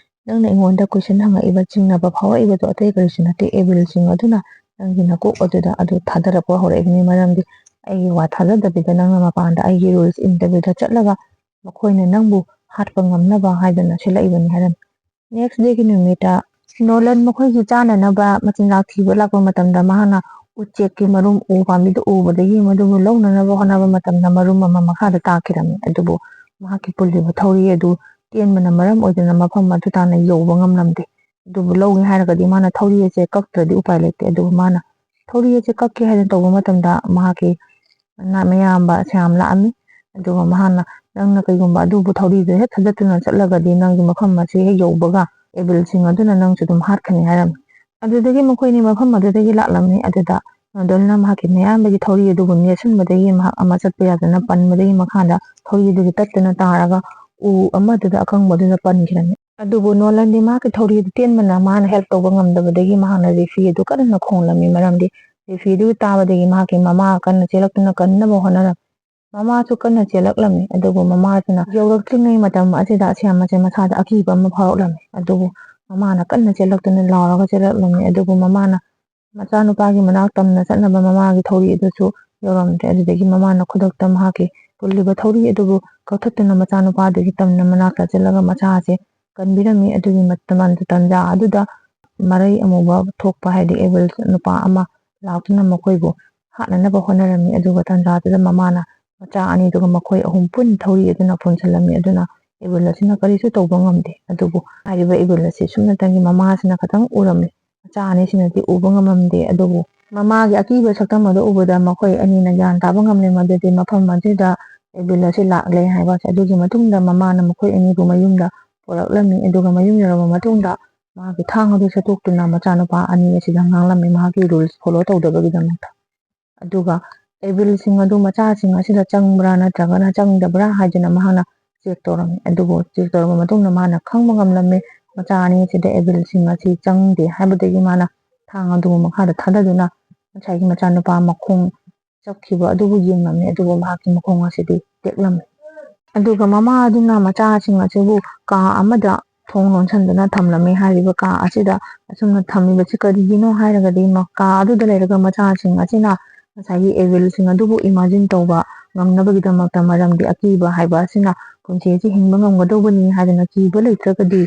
"ꯅꯪꯅ ꯑꯩꯉꯣꯟꯗ ꯀꯣꯏꯁꯟ ꯍꯪꯉꯛꯏꯕ, ꯆꯤꯡꯅꯕ ꯐꯥꯎꯔꯛꯏꯕꯗꯣ ꯑꯇꯩ ꯀꯔꯤꯁꯨ ꯅꯠꯇꯦ, ꯑꯦꯕꯤꯜꯁꯤꯡ ꯑꯗꯨꯅ ꯅꯪꯒꯤ ꯅꯀꯣꯛ ꯑꯗꯨꯗ ꯑꯗꯨ ꯊꯥꯗꯔꯛꯄ ꯍꯧꯔꯛꯏꯕꯅꯤ꯫ ꯃꯔꯝꯗꯤ ꯑꯩꯒꯤ ꯋꯥ ꯊꯥꯖꯗꯕꯤꯗ ꯅꯪꯅ ꯃꯄꯥꯟꯗ ꯑꯩꯒꯤ ꯔꯨꯜꯁ ꯏꯟꯗꯕꯤꯗ ꯆꯠꯂꯒ ꯃꯈꯣꯏꯅ ꯅꯪꯕꯨ ꯍꯥꯠꯄ ꯉꯝꯅꯕ ꯍꯥꯏꯗꯅ ꯁꯤꯜꯂꯛꯏꯕꯅꯤ" ꯍꯥꯏꯔꯝꯃꯤ꯫ ꯅꯦꯛꯁ ꯗꯦꯒꯤ ꯅꯨꯃꯤꯠꯇ ꯅꯣꯂꯟ ꯃꯈꯣꯏꯒꯤ ꯆꯥꯅꯅꯕ ꯃꯆꯤꯟꯖꯥꯛ ꯊꯤꯕ ꯂꯥꯛꯄ ꯃꯇꯝꯗ ꯃꯍꯥꯛꯅ ꯎꯆꯦꯛꯀꯤ ꯃꯔꯨꯝ ꯎ ꯄꯥꯝꯕꯤꯗ ꯎꯕꯗꯒꯤ ꯃꯗꯨꯕꯨ ꯂꯧꯅꯅꯕ ꯍꯣꯠꯅꯕ ꯃꯇꯝꯗ ꯃꯔꯨꯝ ꯑꯃ ꯃꯈꯥꯗ ꯇꯥꯈꯤꯔꯝꯃꯤ꯫ ꯑꯗꯨꯕꯨ ꯃꯍꯥꯛꯀꯤ ꯄꯨꯜꯂꯤꯕ ꯊꯧꯔꯤ ꯑꯗꯨ ꯇꯦꯟꯕꯅ ꯃꯔꯝ ꯑꯣꯏꯗꯨꯅ ꯃꯐꯝ ꯑꯗꯨ ꯇꯥꯅ ꯌꯧꯕ ꯉꯝꯂꯝꯗꯦ꯫ ꯑꯗꯨꯕꯨ ꯂꯧꯒꯦ ꯍꯥꯏꯔꯒꯗꯤ ꯃꯥꯅ ꯊꯧꯔꯤ ꯑꯁꯦ ꯀꯛꯇ꯭ꯔꯗꯤ ꯎꯄꯥꯏ ꯂꯩꯇꯦ꯫ ꯑꯗꯨꯕꯨ ꯃꯥꯅ ꯊꯧꯔꯤ ꯑꯁꯦ ꯀꯛꯀꯦ ꯍꯥꯏꯗꯅ ꯇꯧꯕ ꯃꯇꯝꯗ ꯃꯍꯥꯛꯀꯤ ꯃꯌꯥꯝꯕ ꯁ꯭ꯌꯥꯝ ꯂꯥꯛꯑꯝꯃꯤ꯫ ꯑꯗꯨꯒ ꯃꯍꯥꯛꯅ, "ꯅꯪꯅ ꯀꯩꯒꯨꯝꯕ ꯑꯗꯨꯕꯨ ꯊꯧꯔꯤꯗꯨ ꯍꯦꯛ ꯊꯥꯗꯠꯇꯨꯅ ꯆꯠꯂꯒꯗꯤ ꯅꯪꯒꯤ ꯃꯐꯝ ꯑꯁꯤ ꯍꯦꯛ ꯌꯧꯕꯒ ꯑꯦꯕꯤꯜꯁꯤꯡ ꯑꯗꯨꯅ ꯅꯪꯁꯨ ꯑꯗꯨꯝ ꯍꯥꯠꯈ꯭ꯔꯅꯤ" ꯍꯥꯏꯔꯝꯃꯤ꯫ ꯑꯗꯨꯗꯒꯤ ꯃꯈꯣꯏꯅꯤ ꯃꯐꯝ ꯑꯗꯨꯗꯒꯤ ꯂꯥꯛꯂꯝꯃꯤ꯫ ꯑꯗꯨꯗ ꯅꯣꯗꯜꯅ ꯃꯍꯥꯛꯀꯤ ꯃꯌꯥꯝꯕꯒꯤ ꯊꯧꯔꯤ ꯑꯗꯨꯕꯨ ꯅꯦꯠꯁꯤꯟꯕꯗꯒꯤ ꯃꯍꯥꯛ ꯑꯃ ꯆꯠꯄ ꯌꯥꯗꯅ ꯄꯟꯕꯗꯒꯤ ꯃꯈꯥꯗ ꯊꯧꯔꯤ ꯑꯗꯨꯒꯤ ꯇꯠꯇꯨꯅ ꯇꯥꯔꯒ ꯎ ꯑꯃꯗꯨꯗ ꯑꯀꯪꯕꯗꯨꯗ ꯄꯟꯈꯤꯔꯝꯃꯤ꯫ ꯑꯗꯨꯕꯨ ꯅꯣꯂꯟꯗꯤ ꯃꯍꯥꯛꯀꯤ ꯊꯧꯔꯤ ꯑꯗꯨ ꯇꯦꯟꯕꯅ ꯃꯥꯅ ꯍꯦꯜꯞ ꯇꯧꯕ ꯉꯝꯗꯕꯗꯒꯤ ꯃꯍꯥꯛꯅ ꯔꯤꯐꯤ ꯑꯗꯨ ꯀꯟꯅ ꯈꯣꯡꯂꯝꯃꯤ꯫ ꯃꯔꯝꯗꯤ ꯔꯤꯐꯤ ꯑꯗꯨꯒꯤ ꯇꯥꯕꯗꯒꯤ ꯃꯍꯥꯛꯀꯤ ꯃꯃꯥ ꯀꯟꯅ ꯆꯦꯜꯂꯛꯇꯨꯅ ꯀꯟꯅꯕ ꯍꯣꯠꯅꯔꯝꯃꯤ꯫ ꯃꯃꯥꯁꯨ ꯀꯟꯅ ꯆꯦꯜꯂꯛꯂꯝꯃꯤ꯫ ꯑꯗꯨꯕꯨ ꯃꯃꯥꯁꯤꯅ ꯌꯧꯔꯛꯇ꯭ꯔꯤꯉꯩ ꯃꯇꯝ ꯑꯁꯤꯗ ꯁ꯭ꯌꯥꯝ ꯑꯁꯦ ꯃꯁꯥꯗ ꯑꯀꯤꯕ ꯑꯃ ꯐꯥꯎꯔꯛꯂꯝꯃꯤ꯫ ꯑꯗꯨꯕꯨ ꯃꯃꯥꯅ ꯀꯟꯅ ꯆꯦꯜꯂꯛꯇꯨꯅ ꯂꯥꯎꯔꯒ ꯆꯦꯜꯂꯛꯂꯝꯃꯤ꯫ ꯑꯗꯨꯕꯨ ꯃꯃꯥꯅ ꯃꯆꯥꯅꯨꯄꯥꯒꯤ ꯃꯅꯥꯛ ꯇꯝꯅ ꯆꯠꯅꯕ ꯃꯃꯥꯒꯤ ꯊꯧꯔꯤ ꯑꯗꯨꯁꯨ ꯌꯧꯔꯝꯗ꯭ꯔꯦ꯫ ꯑꯗꯨꯗꯒꯤ ꯃꯃꯥꯅ ꯈꯨꯗꯛꯇ ꯃꯍꯥꯛꯀꯤ ꯄꯨꯜꯂꯤꯕ ꯊꯧꯔꯤ ꯑꯗꯨꯕꯨ ꯀꯛꯊꯠꯇꯨꯅ ꯃꯆꯥꯅꯨꯄꯥꯗꯨꯒꯤ ꯇꯝꯅ ꯃꯅꯥꯛꯇ ꯆꯠꯂꯒ ꯃꯆꯥ ꯑꯁꯦ ꯀꯟꯕꯤꯔꯝꯃꯤ꯫ ꯑꯗꯨꯒꯤ ꯃꯇꯝ, ꯇꯥꯟꯖꯥ ꯑꯗꯨꯗ ꯃꯔꯩ ꯑꯃꯨꯕ ꯊꯣꯛꯄ, ꯍꯥꯏꯗꯤ ꯑꯦꯕꯤꯜ ꯅꯨꯄꯥ ꯑꯃ ꯂꯥꯛꯇꯨꯅ ꯃꯈꯣꯏꯕꯨ ꯍꯥꯠꯅꯅꯕ ꯍꯣꯠꯅꯔꯝꯃꯤ꯫ ꯑꯗꯨꯒ ꯇꯥꯟꯖꯥꯗꯨꯗ ꯃꯃꯥꯅ ꯃꯆꯥ ꯑꯅꯤꯗꯨꯒ ꯃꯈꯣꯏ ꯑꯍꯨꯝ ꯄꯨꯟꯅ ꯊꯧꯔꯤ ꯑꯗꯨꯅ ꯄꯨꯟꯁꯤꯜꯂꯝꯃꯤ꯫ ꯑꯗꯨꯅ ꯑꯦꯕꯤꯜ ꯑꯁꯤꯅ ꯀꯔꯤꯁꯨ ꯇꯧꯕ ꯉꯝꯗꯦ꯫ ꯑꯗꯨꯕꯨ ꯍꯥꯏꯔꯤꯕ ꯑꯦꯕꯤꯜ ꯑꯁꯤ ꯁꯨꯞꯅꯇꯪꯒꯤ ꯃꯃꯥꯁꯤꯅ ꯈꯇꯪ ꯎꯔꯝꯃꯤ꯫ ꯃꯆꯥ ꯑꯅꯤꯁꯤꯅꯗꯤ ꯎꯕ ꯉꯝꯂꯝꯗꯦ꯫ ꯑꯗꯨꯕꯨ ꯃꯃꯥꯒꯤ ꯑꯀꯤꯕ ꯁꯛꯇꯝ ꯑꯗꯨ ꯎꯕꯗ ꯃꯈꯣꯏ ꯑꯅꯤꯅ ꯒ꯭ꯌꯥꯟ ꯇꯥꯕ ꯉꯝꯂꯦ ꯃꯗꯨꯗꯤ ꯃꯐꯝ ꯑꯗꯨꯗ ꯑꯦꯕꯤꯜ ꯑꯁꯤ ꯂꯥꯛꯂꯦ ꯍꯥꯏꯕ ꯑꯁꯤ꯫ ꯑꯗꯨꯒꯤ ꯃꯇꯨꯡꯗ ꯃꯃꯥꯅ ꯃꯈꯣꯏ ꯑꯅꯤꯕꯨ ꯃꯌꯨꯝꯗ ꯄꯨꯔꯛꯂꯝꯃꯤ꯫ ꯑꯗꯨꯒ ꯃꯌꯨꯝ ꯌꯧꯔꯕ ꯃꯇꯨꯡꯗ ꯃꯍꯥꯛꯀꯤ ꯊꯥꯡ ꯑꯗꯨ ꯁꯠꯇꯣꯛꯇꯨꯅ ꯃꯆꯥꯅꯨꯄꯥ ꯑꯅꯤ ꯑꯁꯤꯗ ꯉꯥꯡꯂꯝꯃꯤ, ꯃꯍꯥꯛꯀꯤ ꯔꯨꯜꯁ ꯐꯣꯂꯣ ꯇꯧꯗꯕꯒꯤꯗꯃꯛꯇ꯫ ꯑꯗꯨꯒ ꯑꯦꯕꯤꯜꯁꯤꯡ ꯑꯗꯨ ꯃꯆꯥꯁꯤꯡ ꯑꯁꯤꯗ ꯆꯪꯕ꯭ꯔꯥ ꯅꯠꯇ꯭ꯔꯒꯅ ꯆꯪꯗꯕ꯭ꯔꯥ ꯍꯥꯏꯗꯨꯅ ꯃꯍꯥꯛꯅ ꯆꯦꯛ ꯇꯧꯔꯝꯃꯤ꯫ ꯑꯗꯨꯕꯨ ꯆꯦꯛ ꯇꯧꯔꯕ ꯃꯇꯨꯡꯗ ꯃꯥꯅ ꯈꯪꯕ ꯉꯝꯂꯝꯃꯤ, ꯃꯆꯥ ꯑꯅꯤ ꯑꯁꯤꯗ ꯑꯦꯕꯤꯜꯁꯤꯡ ꯑꯁꯤ ꯆꯪꯗꯦ ꯍꯥꯏꯕꯗꯒꯤ ꯃꯥꯅ ꯊꯥꯡ ꯑꯗꯨ ꯃꯈꯥꯗ ꯊꯥꯗꯗꯨꯅ ꯉꯁꯥꯏꯒꯤ ꯃꯆꯥꯅꯨꯄꯥ ꯃꯈꯣꯡ ꯆꯞꯈꯤꯕ ꯑꯗꯨꯕꯨ ꯌꯦꯡꯂꯝꯃꯤ, ꯑꯗꯨꯕꯨ ꯃꯍꯥꯛꯀꯤ ꯃꯈꯣꯡ ꯑꯁꯤꯗꯤ ꯇꯦꯛꯂꯝꯃꯤ꯫ ꯑꯗꯨꯒ ꯃꯃꯥ ꯑꯗꯨꯅ ꯃꯆꯥꯁꯤꯡ ꯑꯁꯤꯕꯨ ꯀꯥ ꯑꯃꯗ ꯊꯣꯡ ꯂꯣꯟꯁꯤꯟꯗꯨꯅ ꯊꯝꯂꯝꯃꯤ꯫ ꯍꯥꯏꯔꯤꯕ ꯀꯥ ꯑꯁꯤꯗ ꯑꯁꯨꯝꯅ ꯊꯝꯂꯤꯕꯁꯤ ꯀꯔꯤꯒꯤꯅꯣ ꯍꯥꯏꯔꯒꯗꯤ, ꯃ-, ꯀꯥ ꯑꯗꯨꯗ ꯂꯩꯔꯒ ꯃꯆꯥꯁꯤꯡ ꯑꯁꯤꯅ ꯉꯁꯥꯏꯒꯤ ꯑꯦꯕꯤꯜꯁꯤꯡ ꯑꯗꯨꯕꯨ ꯏꯃꯥꯖꯤꯟ ꯇꯧꯕ ꯉꯝꯅꯕꯒꯤꯗꯃꯛꯇ, ꯃꯔꯝꯗꯤ ꯑꯀꯤꯕ ꯍꯥꯏꯕ ꯑꯁꯤꯅ ꯄꯨꯟꯁꯤ ꯑꯁꯤ ꯍꯤꯡꯕ ꯉꯝꯒꯗꯧꯕꯅꯤ ꯍꯥꯏꯗꯅ ꯀꯤꯕ ꯂꯩꯇ꯭ꯔꯒꯗꯤ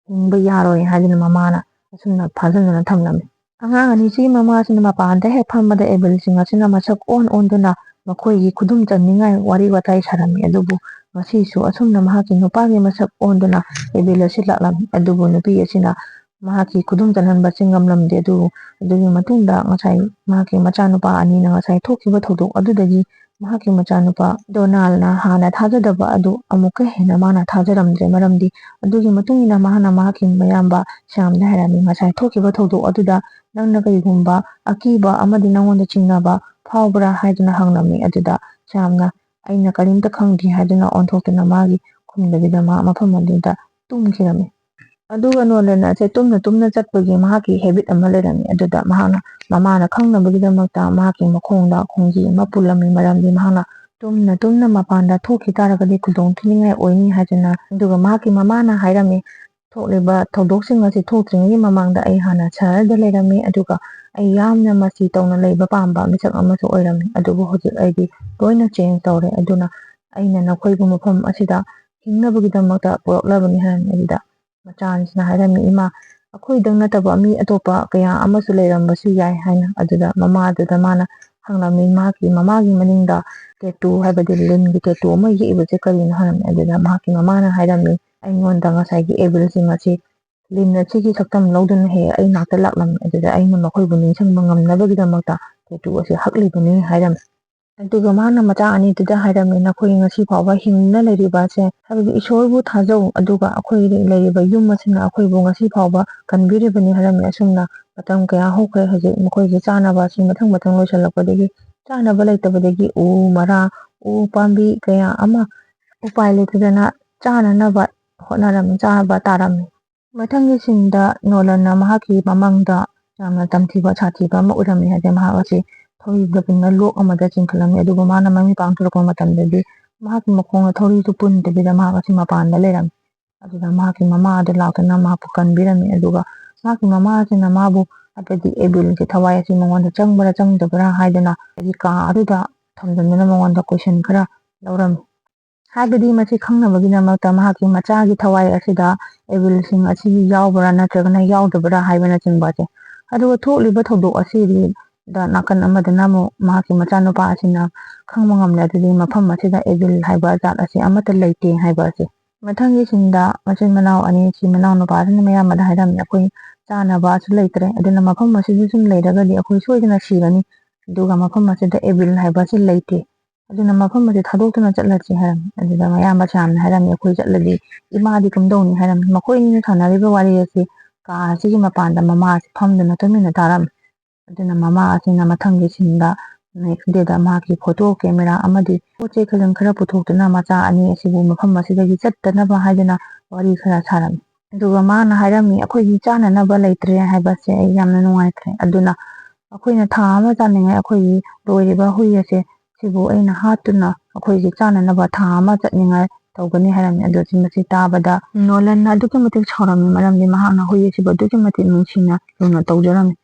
ꯍꯤꯡꯕ ꯌꯥꯔꯣꯏ ꯍꯥꯏꯗꯅ ꯃꯃꯥꯅ ꯑꯁꯨꯝꯅ ꯐꯥꯖꯤꯟꯗꯨꯅ ꯊꯝꯂꯝꯃꯤ꯫ ꯑꯉꯥꯡ ꯑꯅꯤꯁꯤꯒꯤ ꯃꯃꯥꯁꯤꯅ ꯃꯄꯥꯟꯗ ꯍꯦꯛ ꯐꯝꯕꯗ ꯑꯦꯕꯤꯜꯁꯤꯡ ꯑꯁꯤꯅ ꯃꯁꯛ ꯑꯣꯟ ꯑꯣꯟꯗꯨꯅ ꯃꯈꯣꯏꯒꯤ ꯈꯨꯗꯨꯝ ꯆꯟꯅꯤꯡꯉꯥꯏ ꯋꯥꯔꯤ ꯋꯥꯇꯥꯏ ꯁꯥꯔꯝꯃꯤ꯫ ꯑꯗꯨꯕꯨ ꯉꯁꯤꯁꯨ ꯑꯁꯨꯝꯅ ꯃꯍꯥꯛꯀꯤ ꯅꯨꯄꯥꯒꯤ ꯃꯁꯛ ꯑꯣꯟꯗꯨꯅ ꯑꯦꯕꯤꯜ ꯑꯁꯤ ꯂꯥꯛꯂꯝꯃꯤ꯫ ꯑꯗꯨꯕꯨ ꯅꯨꯄꯤ ꯑꯁꯤꯅ ꯃꯍꯥꯛꯀꯤ ꯈꯨꯗꯨꯝ ꯆꯟꯍꯟꯕꯁꯤ ꯉꯝꯂꯝꯗꯦ꯫ ꯑꯗꯨꯕꯨ ꯑꯗꯨꯒꯤ ꯃꯇꯨꯡꯗ ꯉꯁꯥꯏ ꯃꯍꯥꯛꯀꯤ ꯃꯆꯥꯅꯨꯄꯥ ꯑꯅꯤꯅ ꯉꯁꯥꯏ ꯊꯣꯛꯈꯤꯕ ꯊꯧꯗꯣꯛ ꯑꯗꯨꯗꯒꯤ ꯃꯍꯥꯛꯀꯤ ꯃꯆꯥꯅꯨꯄꯥ ꯗꯣꯅꯥꯜꯅ ꯍꯥꯟꯅ ꯊꯥꯖꯗꯕ ꯑꯗꯨ ꯑꯃꯨꯛꯀ ꯍꯦꯟꯅ ꯃꯥꯅ ꯊꯥꯖꯔꯝꯗ꯭ꯔꯦ꯫ ꯃꯔꯝꯗꯤ ꯑꯗꯨꯒꯤ ꯃꯇꯨꯡ ꯏꯟꯅ ꯃꯍꯥꯛꯅ ꯃꯍꯥꯛꯀꯤ ꯃꯌꯥꯝꯕ ꯁ꯭ꯌꯥꯝꯗ ꯍꯥꯏꯔꯝꯃꯤ, "ꯉꯁꯥꯏ ꯊꯣꯛꯈꯤꯕ ꯊꯧꯗꯣꯛ ꯑꯗꯨꯗ ꯅꯪꯅ ꯀꯔꯤꯒꯨꯝꯕ ꯑꯀꯤꯕ ꯑꯃꯗꯤ ꯅꯪꯉꯣꯟꯗ ꯆꯤꯡꯅꯕ ꯐꯥꯎꯕ꯭ꯔꯥ?" ꯍꯥꯏꯗꯨꯅ ꯍꯪꯂꯝꯃꯤ꯫ ꯑꯗꯨꯗ ꯁ꯭ꯌꯥꯝꯅ, "ꯑꯩꯅ ꯀꯔꯤꯝꯇ ꯈꯪꯗꯦ" ꯍꯥꯏꯗꯨꯅ ꯑꯣꯟꯊꯣꯛꯇꯨꯅ ꯃꯥꯒꯤ ꯈꯨꯝꯗꯕꯤꯗ ꯃꯥ ꯃꯐꯝ ꯑꯗꯨꯗ ꯇꯨꯝꯈꯤꯔꯝꯃꯤ꯫ ꯑꯗꯨꯒ ꯅꯣꯂꯦꯟ ꯑꯁꯦ ꯇꯨꯝꯅ ꯇꯨꯝꯅ ꯆꯠꯄꯒꯤ ꯃꯍꯥꯛꯀꯤ ꯍꯦꯕꯤꯠ ꯑꯃ ꯂꯩꯔꯝꯃꯤ꯫ ꯑꯗꯨꯗ ꯃꯍꯥꯛꯅ ꯃꯃꯥꯅ ꯈꯪꯅꯕꯒꯤꯗꯃꯛꯇ ꯃꯍꯥꯛꯀꯤ ꯃꯈꯣꯡꯗ ꯈꯣꯡꯖꯤ ꯑꯃ ꯄꯨꯜꯂꯝꯃꯤ꯫ ꯃꯔꯝꯗꯤ ꯃꯍꯥꯛꯅ ꯇꯨꯝꯅ ꯇꯨꯝꯅ ꯃꯄꯥꯟꯗ ꯊꯣꯛꯈꯤ ꯇꯥꯔꯒꯗꯤ ꯈꯨꯗꯣꯡ ꯊꯤꯅꯤꯡꯉꯥꯏ ꯑꯣꯏꯅꯤ ꯍꯥꯏꯗꯅ꯫ ꯑꯗꯨꯒ ꯃꯍꯥꯛꯀꯤ ꯃꯃꯥꯅ ꯍꯥꯏꯔꯝꯃꯤ, "ꯊꯣꯛꯂꯤꯕ ꯊꯧꯗꯣꯛꯁꯤꯡ ꯑꯁꯤ ꯊꯣꯛꯇ꯭ꯔꯤꯉꯩꯒꯤ ꯃꯃꯥꯡꯗ ꯑꯩ ꯍꯥꯟꯅ ꯁꯍꯔꯗ ꯂꯩꯔꯝꯃꯤ, ꯑꯗꯨꯒ ꯑꯩ ꯌꯥꯝꯅ ꯃꯁꯤ ꯇꯧꯅ ꯂꯩꯕ ꯄꯥꯝꯕ ꯃꯤꯁꯛ ꯑꯃꯁꯨ ꯑꯣꯏꯔꯝꯃꯤ꯫ ꯑꯗꯨꯕꯨ ꯍꯧꯖꯤꯛ ꯑꯩꯗꯤ ꯂꯣꯏꯅ ꯆꯦꯟꯖ ꯇꯧꯔꯦ꯫ ꯑꯗꯨꯅ ꯑꯩꯅ ꯅꯈꯣꯏꯕꯨ ꯃꯐꯝ ꯑꯁꯤꯗ ꯍꯤꯡꯅꯕꯒꯤꯗꯃꯛꯇ ꯄꯨꯔꯛꯂꯕꯅꯤ" ꯍꯥꯏꯔꯝꯃꯤ꯫ ꯑꯗꯨꯗ ꯃꯆꯥ ꯑꯅꯤꯁꯤꯅ ꯍꯥꯏꯔꯝꯃꯤ, "ꯏꯃꯥ, ꯑꯩꯈꯣꯏꯗꯪ ꯅꯠꯇꯕ ꯃꯤ ꯑꯇꯣꯞꯄ ꯀꯌꯥ ꯑꯃꯁꯨ ꯂꯩꯔꯝꯕꯁꯨ ꯌꯥꯏ" ꯍꯥꯏꯅ꯫ ꯑꯗꯨꯗ ꯃꯃꯥꯗꯨꯗ ꯃꯥꯅ ꯍꯪꯂꯝꯃꯤ, ꯃꯍꯥꯛꯀꯤ ꯃꯃꯥꯒꯤ ꯃꯅꯤꯡꯗ ꯇꯦꯇꯨ, ꯍꯥꯏꯕꯗꯤ ꯂꯤꯟꯒꯤ ꯇꯦꯇꯨ ꯑꯃ ꯌꯦꯛꯏꯕꯁꯦ ꯀꯔꯤꯅꯣ ꯍꯪꯂꯝꯃꯤ꯫ ꯑꯗꯨꯗ ꯃꯍꯥꯛꯀꯤ ꯃꯃꯥꯅ ꯍꯥꯏꯔꯝꯃꯤ, "ꯑꯩꯉꯣꯟꯗ ꯉꯁꯥꯏꯒꯤ ꯑꯦꯕꯤꯜꯁꯤꯡ ꯑꯁꯤ ꯂꯤꯟ ꯑꯁꯤꯒꯤ ꯁꯛꯇꯝ ꯂꯧꯗꯨꯅ ꯍꯦꯛ ꯑꯩ ꯅꯥꯛꯇ ꯂꯥꯛꯂꯝꯃꯤ꯫ ꯑꯗꯨꯗ ꯑꯩꯅ ꯃꯈꯣꯏꯕꯨ ꯅꯤꯡꯁꯤꯡꯕ ꯉꯝꯅꯕꯒꯤꯗꯃꯛꯇ ꯇꯦꯇꯨ ꯑꯁꯤ ꯍꯛꯂꯤꯕꯅꯤ" ꯍꯥꯏꯔꯝꯃꯤ꯫ ꯑꯗꯨꯒ ꯃꯍꯥꯛꯅ ꯃꯆꯥ ꯑꯅꯤꯗꯨꯗ ꯍꯥꯏꯔꯝꯃꯤ, "ꯅꯈꯣꯏ ꯉꯁꯤ ꯐꯥꯎꯕ ꯍꯤꯡꯗꯨꯅ ꯂꯩꯔꯤꯕ ꯑꯁꯦ, ꯍꯥꯏꯕꯗꯤ ꯏꯁꯣꯔꯕꯨ ꯊꯥꯖꯧ, ꯑꯗꯨꯒ ꯑꯩꯈꯣꯏ ꯂꯩꯔꯤꯕ ꯌꯨꯝ ꯑꯁꯤꯅ ꯑꯩꯈꯣꯏꯕꯨ ꯉꯁꯤ ꯐꯥꯎꯕ ꯀꯟꯕꯤꯔꯤꯕꯅꯤ" ꯍꯥꯏꯔꯝꯃꯤ꯫ ꯑꯁꯨꯝꯅ ꯃꯇꯝ ꯀꯌꯥ ꯍꯧꯈ꯭ꯔꯦ꯫ ꯍꯧꯖꯤꯛ ꯃꯈꯣꯏꯒꯤ ꯆꯥꯅꯕ ꯑꯁꯤ ꯃꯊꯪ ꯃꯊꯪ ꯂꯣꯏꯁꯤꯜꯂꯛꯄꯗꯒꯤ ꯆꯥꯅꯕ ꯂꯩꯇꯕꯗꯒꯤ ꯎ, ꯃꯔꯥ, ꯎ ꯄꯥꯝꯕꯤ ꯀꯌꯥ ꯑꯃ ꯎꯄꯥꯏ ꯂꯩꯇꯗꯅ ꯆꯥꯅꯅꯕ ꯍꯣꯠꯅꯔꯝꯃꯤ, ꯆꯥꯕ ꯇꯥꯔꯝꯃꯤ꯫ ꯃꯊꯪꯒꯤ ꯁꯤꯟꯗ ꯅꯣꯂꯟꯅ ꯃꯍꯥꯛꯀꯤ ꯃꯃꯥꯡꯗ ꯌꯥꯝꯅ ꯇꯝꯊꯤꯕ ꯁꯥꯊꯤꯕ ꯑꯃ ꯎꯔꯝꯃꯤ꯫ ꯍꯥꯏꯗꯤ ꯃꯍꯥꯛ ꯑꯁꯤ ꯊꯧꯔꯤꯗ ꯄꯨꯟꯅ ꯂꯣꯛ ꯑꯃꯗ ꯆꯤꯡꯈꯠꯂꯝꯃꯤ, ꯑꯗꯨꯕꯨ ꯃꯥꯅ ꯃꯃꯤꯠ ꯄꯥꯡꯊꯣꯔꯛꯄ ꯃꯇꯝꯗꯗꯤ ꯃꯍꯥꯛꯀꯤ ꯃꯈꯣꯡꯗ ꯊꯧꯔꯤꯁꯨ ꯄꯨꯟꯗꯕꯤꯗ ꯃꯍꯥꯛ ꯑꯁꯤ ꯃꯄꯥꯟꯗ ꯂꯩꯔꯝꯃꯤ꯫ ꯑꯗꯨꯗ ꯃꯍꯥꯛꯀꯤ ꯃꯃꯥ ꯑꯗꯨ ꯂꯥꯛꯇꯨꯅ ꯃꯍꯥꯛꯄꯨ ꯀꯟꯕꯤꯔꯝꯃꯤ꯫ ꯑꯗꯨꯒ ꯃꯍꯥꯛꯀꯤ ꯃꯃꯥ ꯑꯁꯤꯅ ꯃꯥꯕꯨ, ꯍꯥꯏꯕꯗꯤ ꯑꯦꯕꯤꯜꯒꯤ ꯊꯋꯥꯏ ꯑꯁꯤ ꯃꯉꯣꯟꯗ ꯆꯪꯕ꯭ꯔꯥ ꯆꯪꯗꯕ꯭ꯔꯥ ꯍꯥꯏꯗꯨꯅ ꯑꯩꯒꯤ ꯀꯥ ꯑꯗꯨꯗ ꯊꯝꯖꯤꯟꯗꯨꯅ ꯃꯉꯣꯟꯗ ꯀꯣꯏꯁꯟ ꯈꯔ ꯂꯧꯔꯝꯃꯤ꯫ ꯍꯥꯏꯕꯗꯤ ꯃꯁꯤ ꯈꯪꯅꯕꯒꯤꯗꯃꯛꯇ ꯃꯍꯥꯛꯀꯤ ꯃꯆꯥꯒꯤ ꯊꯋꯥꯏ ꯑꯁꯤꯗ ꯑꯦꯕꯤꯜꯁꯤꯡ ꯑꯁꯤ ꯌꯥꯎꯕ꯭ꯔꯥ ꯅꯠꯇ꯭ꯔꯒꯅ ꯌꯥꯎꯗꯕ꯭ꯔꯥ ꯍꯥꯏꯕꯅꯆꯤꯡꯕ ꯑꯁꯦ꯫ ꯑꯗꯨꯒ ꯊꯣꯛꯂꯤꯕ ꯊꯧꯗꯣꯛ ꯑꯁꯤꯗ ꯅꯥꯀꯟ ꯑꯃꯗꯅ ꯑꯃꯨꯛ ꯃꯍꯥꯛꯀꯤ ꯃꯆꯥꯅꯨꯄꯥ ꯑꯁꯤꯅ ꯈꯪꯕ ꯉꯝꯂꯦ꯫ ꯑꯗꯨꯗꯤ ꯃꯐꯝ ꯑꯁꯤꯗ ꯑꯦꯕꯤꯜ ꯍꯥꯏꯕ ꯖꯥꯠ ꯑꯁꯤ ꯑꯃꯠꯇ ꯂꯩꯇꯦ ꯍꯥꯏꯕ ꯑꯁꯤ꯫ ꯃꯊꯪꯒꯤ ꯁꯤꯟꯗ ꯃꯆꯤꯟ ꯃꯅꯥꯎ ꯑꯅꯤ ꯑꯁꯤ ꯃꯅꯥꯎ ꯅꯨꯄꯥꯁꯤꯅ ꯃꯌꯥꯝꯕꯗ ꯍꯥꯏꯔꯝꯃꯤ, "ꯑꯩꯈꯣꯏ ꯆꯥꯅꯕꯁꯨ ꯂꯩꯇ꯭ꯔꯦ, ꯑꯗꯨꯅ ꯃꯐꯝ ꯑꯁꯤꯗ ꯁꯨꯝ ꯂꯩꯔꯒꯗꯤ ꯑꯩꯈꯣꯏ ꯁꯣꯏꯗꯅ ꯁꯤꯔꯅꯤ, ꯑꯗꯨꯒ ꯃꯐꯝ ꯑꯁꯤꯗ ꯑꯦꯕꯤꯜ ꯍꯥꯏꯕ ꯑꯁꯤ ꯂꯩꯇꯦ, ꯑꯗꯨꯅ ꯃꯐꯝ ꯑꯁꯤ ꯊꯥꯗꯣꯛꯇꯨꯅ ꯆꯠꯂꯁꯤ" ꯍꯥꯏꯔꯝꯃꯤ꯫ ꯑꯗꯨꯗ ꯃꯌꯥꯝꯕ ꯁ꯭ꯌꯥꯝꯅ ꯍꯥꯏꯔꯝꯃꯤ, "ꯑꯩꯈꯣꯏ ꯆꯠꯂꯗꯤ ꯏꯃꯥꯗꯤ ꯀꯝꯗꯧꯅꯤ?" ꯍꯥꯏꯔꯝꯃꯤ꯫ ꯃꯈꯣꯏ ꯑꯅꯤꯅ ꯁꯥꯟꯅꯔꯤꯕ ꯋꯥꯔꯤ ꯑꯁꯤ ꯀꯥ ꯑꯁꯤꯒꯤ ꯃꯄꯥꯟꯗ ꯃꯃꯥ ꯑꯁꯤ ꯐꯝꯗꯨꯅ ꯇꯨꯃꯤꯟꯅ ꯇꯥꯔꯝꯃꯤ꯫ ꯑꯗꯨꯅ ꯃꯃꯥ ꯑꯁꯤꯅ ꯃꯊꯪꯒꯤ ꯁꯤꯟꯗ ꯅꯦꯛꯁ ꯗꯦꯗ ꯃꯍꯥꯛꯀꯤ ꯐꯣꯇꯣ ꯀꯦꯃꯦꯔꯥ ꯑꯃꯗꯤ ꯄꯣꯠ ꯆꯩ ꯈꯖꯪ ꯈꯔ ꯄꯨꯊꯣꯛꯇꯨꯅ ꯃꯆꯥ ꯑꯅꯤ ꯑꯁꯤꯕꯨ ꯃꯐꯝ ꯑꯁꯤꯗꯒꯤ ꯆꯠꯇꯅꯕ ꯍꯥꯏꯗꯨꯅ ꯋꯥꯔꯤ ꯈꯔ ꯁꯥꯔꯝꯃꯤ꯫ ꯑꯗꯨꯒ ꯃꯥꯅ ꯍꯥꯏꯔꯝꯃꯤ, "ꯑꯩꯈꯣꯏꯒꯤ ꯆꯥꯅꯅꯕ ꯂꯩꯇ꯭ꯔꯦ ꯍꯥꯏꯕꯁꯦ ꯑꯩ ꯌꯥꯝꯅ ꯅꯨꯡꯉꯥꯏꯇ꯭ꯔꯦ, ꯑꯗꯨꯅ ꯑꯩꯈꯣꯏꯅ ꯊꯥ ꯑꯃ ꯆꯥꯅꯤꯡꯉꯥꯏ ꯑꯩꯈꯣꯏꯒꯤ ꯂꯣꯏꯔꯤꯕ ꯍꯨꯏ ꯑꯁꯦ ꯁꯤꯕꯨ ꯑꯩꯅ ꯍꯥꯠꯇꯨꯅ ꯑꯩꯈꯣꯏꯒꯤ ꯆꯥꯅꯅꯕ ꯊꯥ ꯑꯃ ꯆꯠꯅꯤꯡꯉꯥꯏ ꯇꯧꯒꯅꯤ" ꯍꯥꯏꯔꯝꯃꯤ꯫ ꯑꯗꯨ ꯃꯁꯤ ꯇꯥꯕꯗ ꯅꯣꯂꯟꯅ ꯑꯗꯨꯛꯀꯤ ꯃꯇꯤꯛ ꯁꯥꯎꯔꯝꯃꯤ, ꯃꯔꯝꯗꯤ ꯃꯍꯥꯛꯅ ꯍꯨꯏ ꯑꯁꯤꯕꯨ ꯑꯗꯨꯛꯀꯤ ꯃꯇꯤꯛ ꯅꯨꯡꯁꯤꯅ ꯂꯨꯅ ꯇꯧꯖꯔꯝꯃꯤ꯫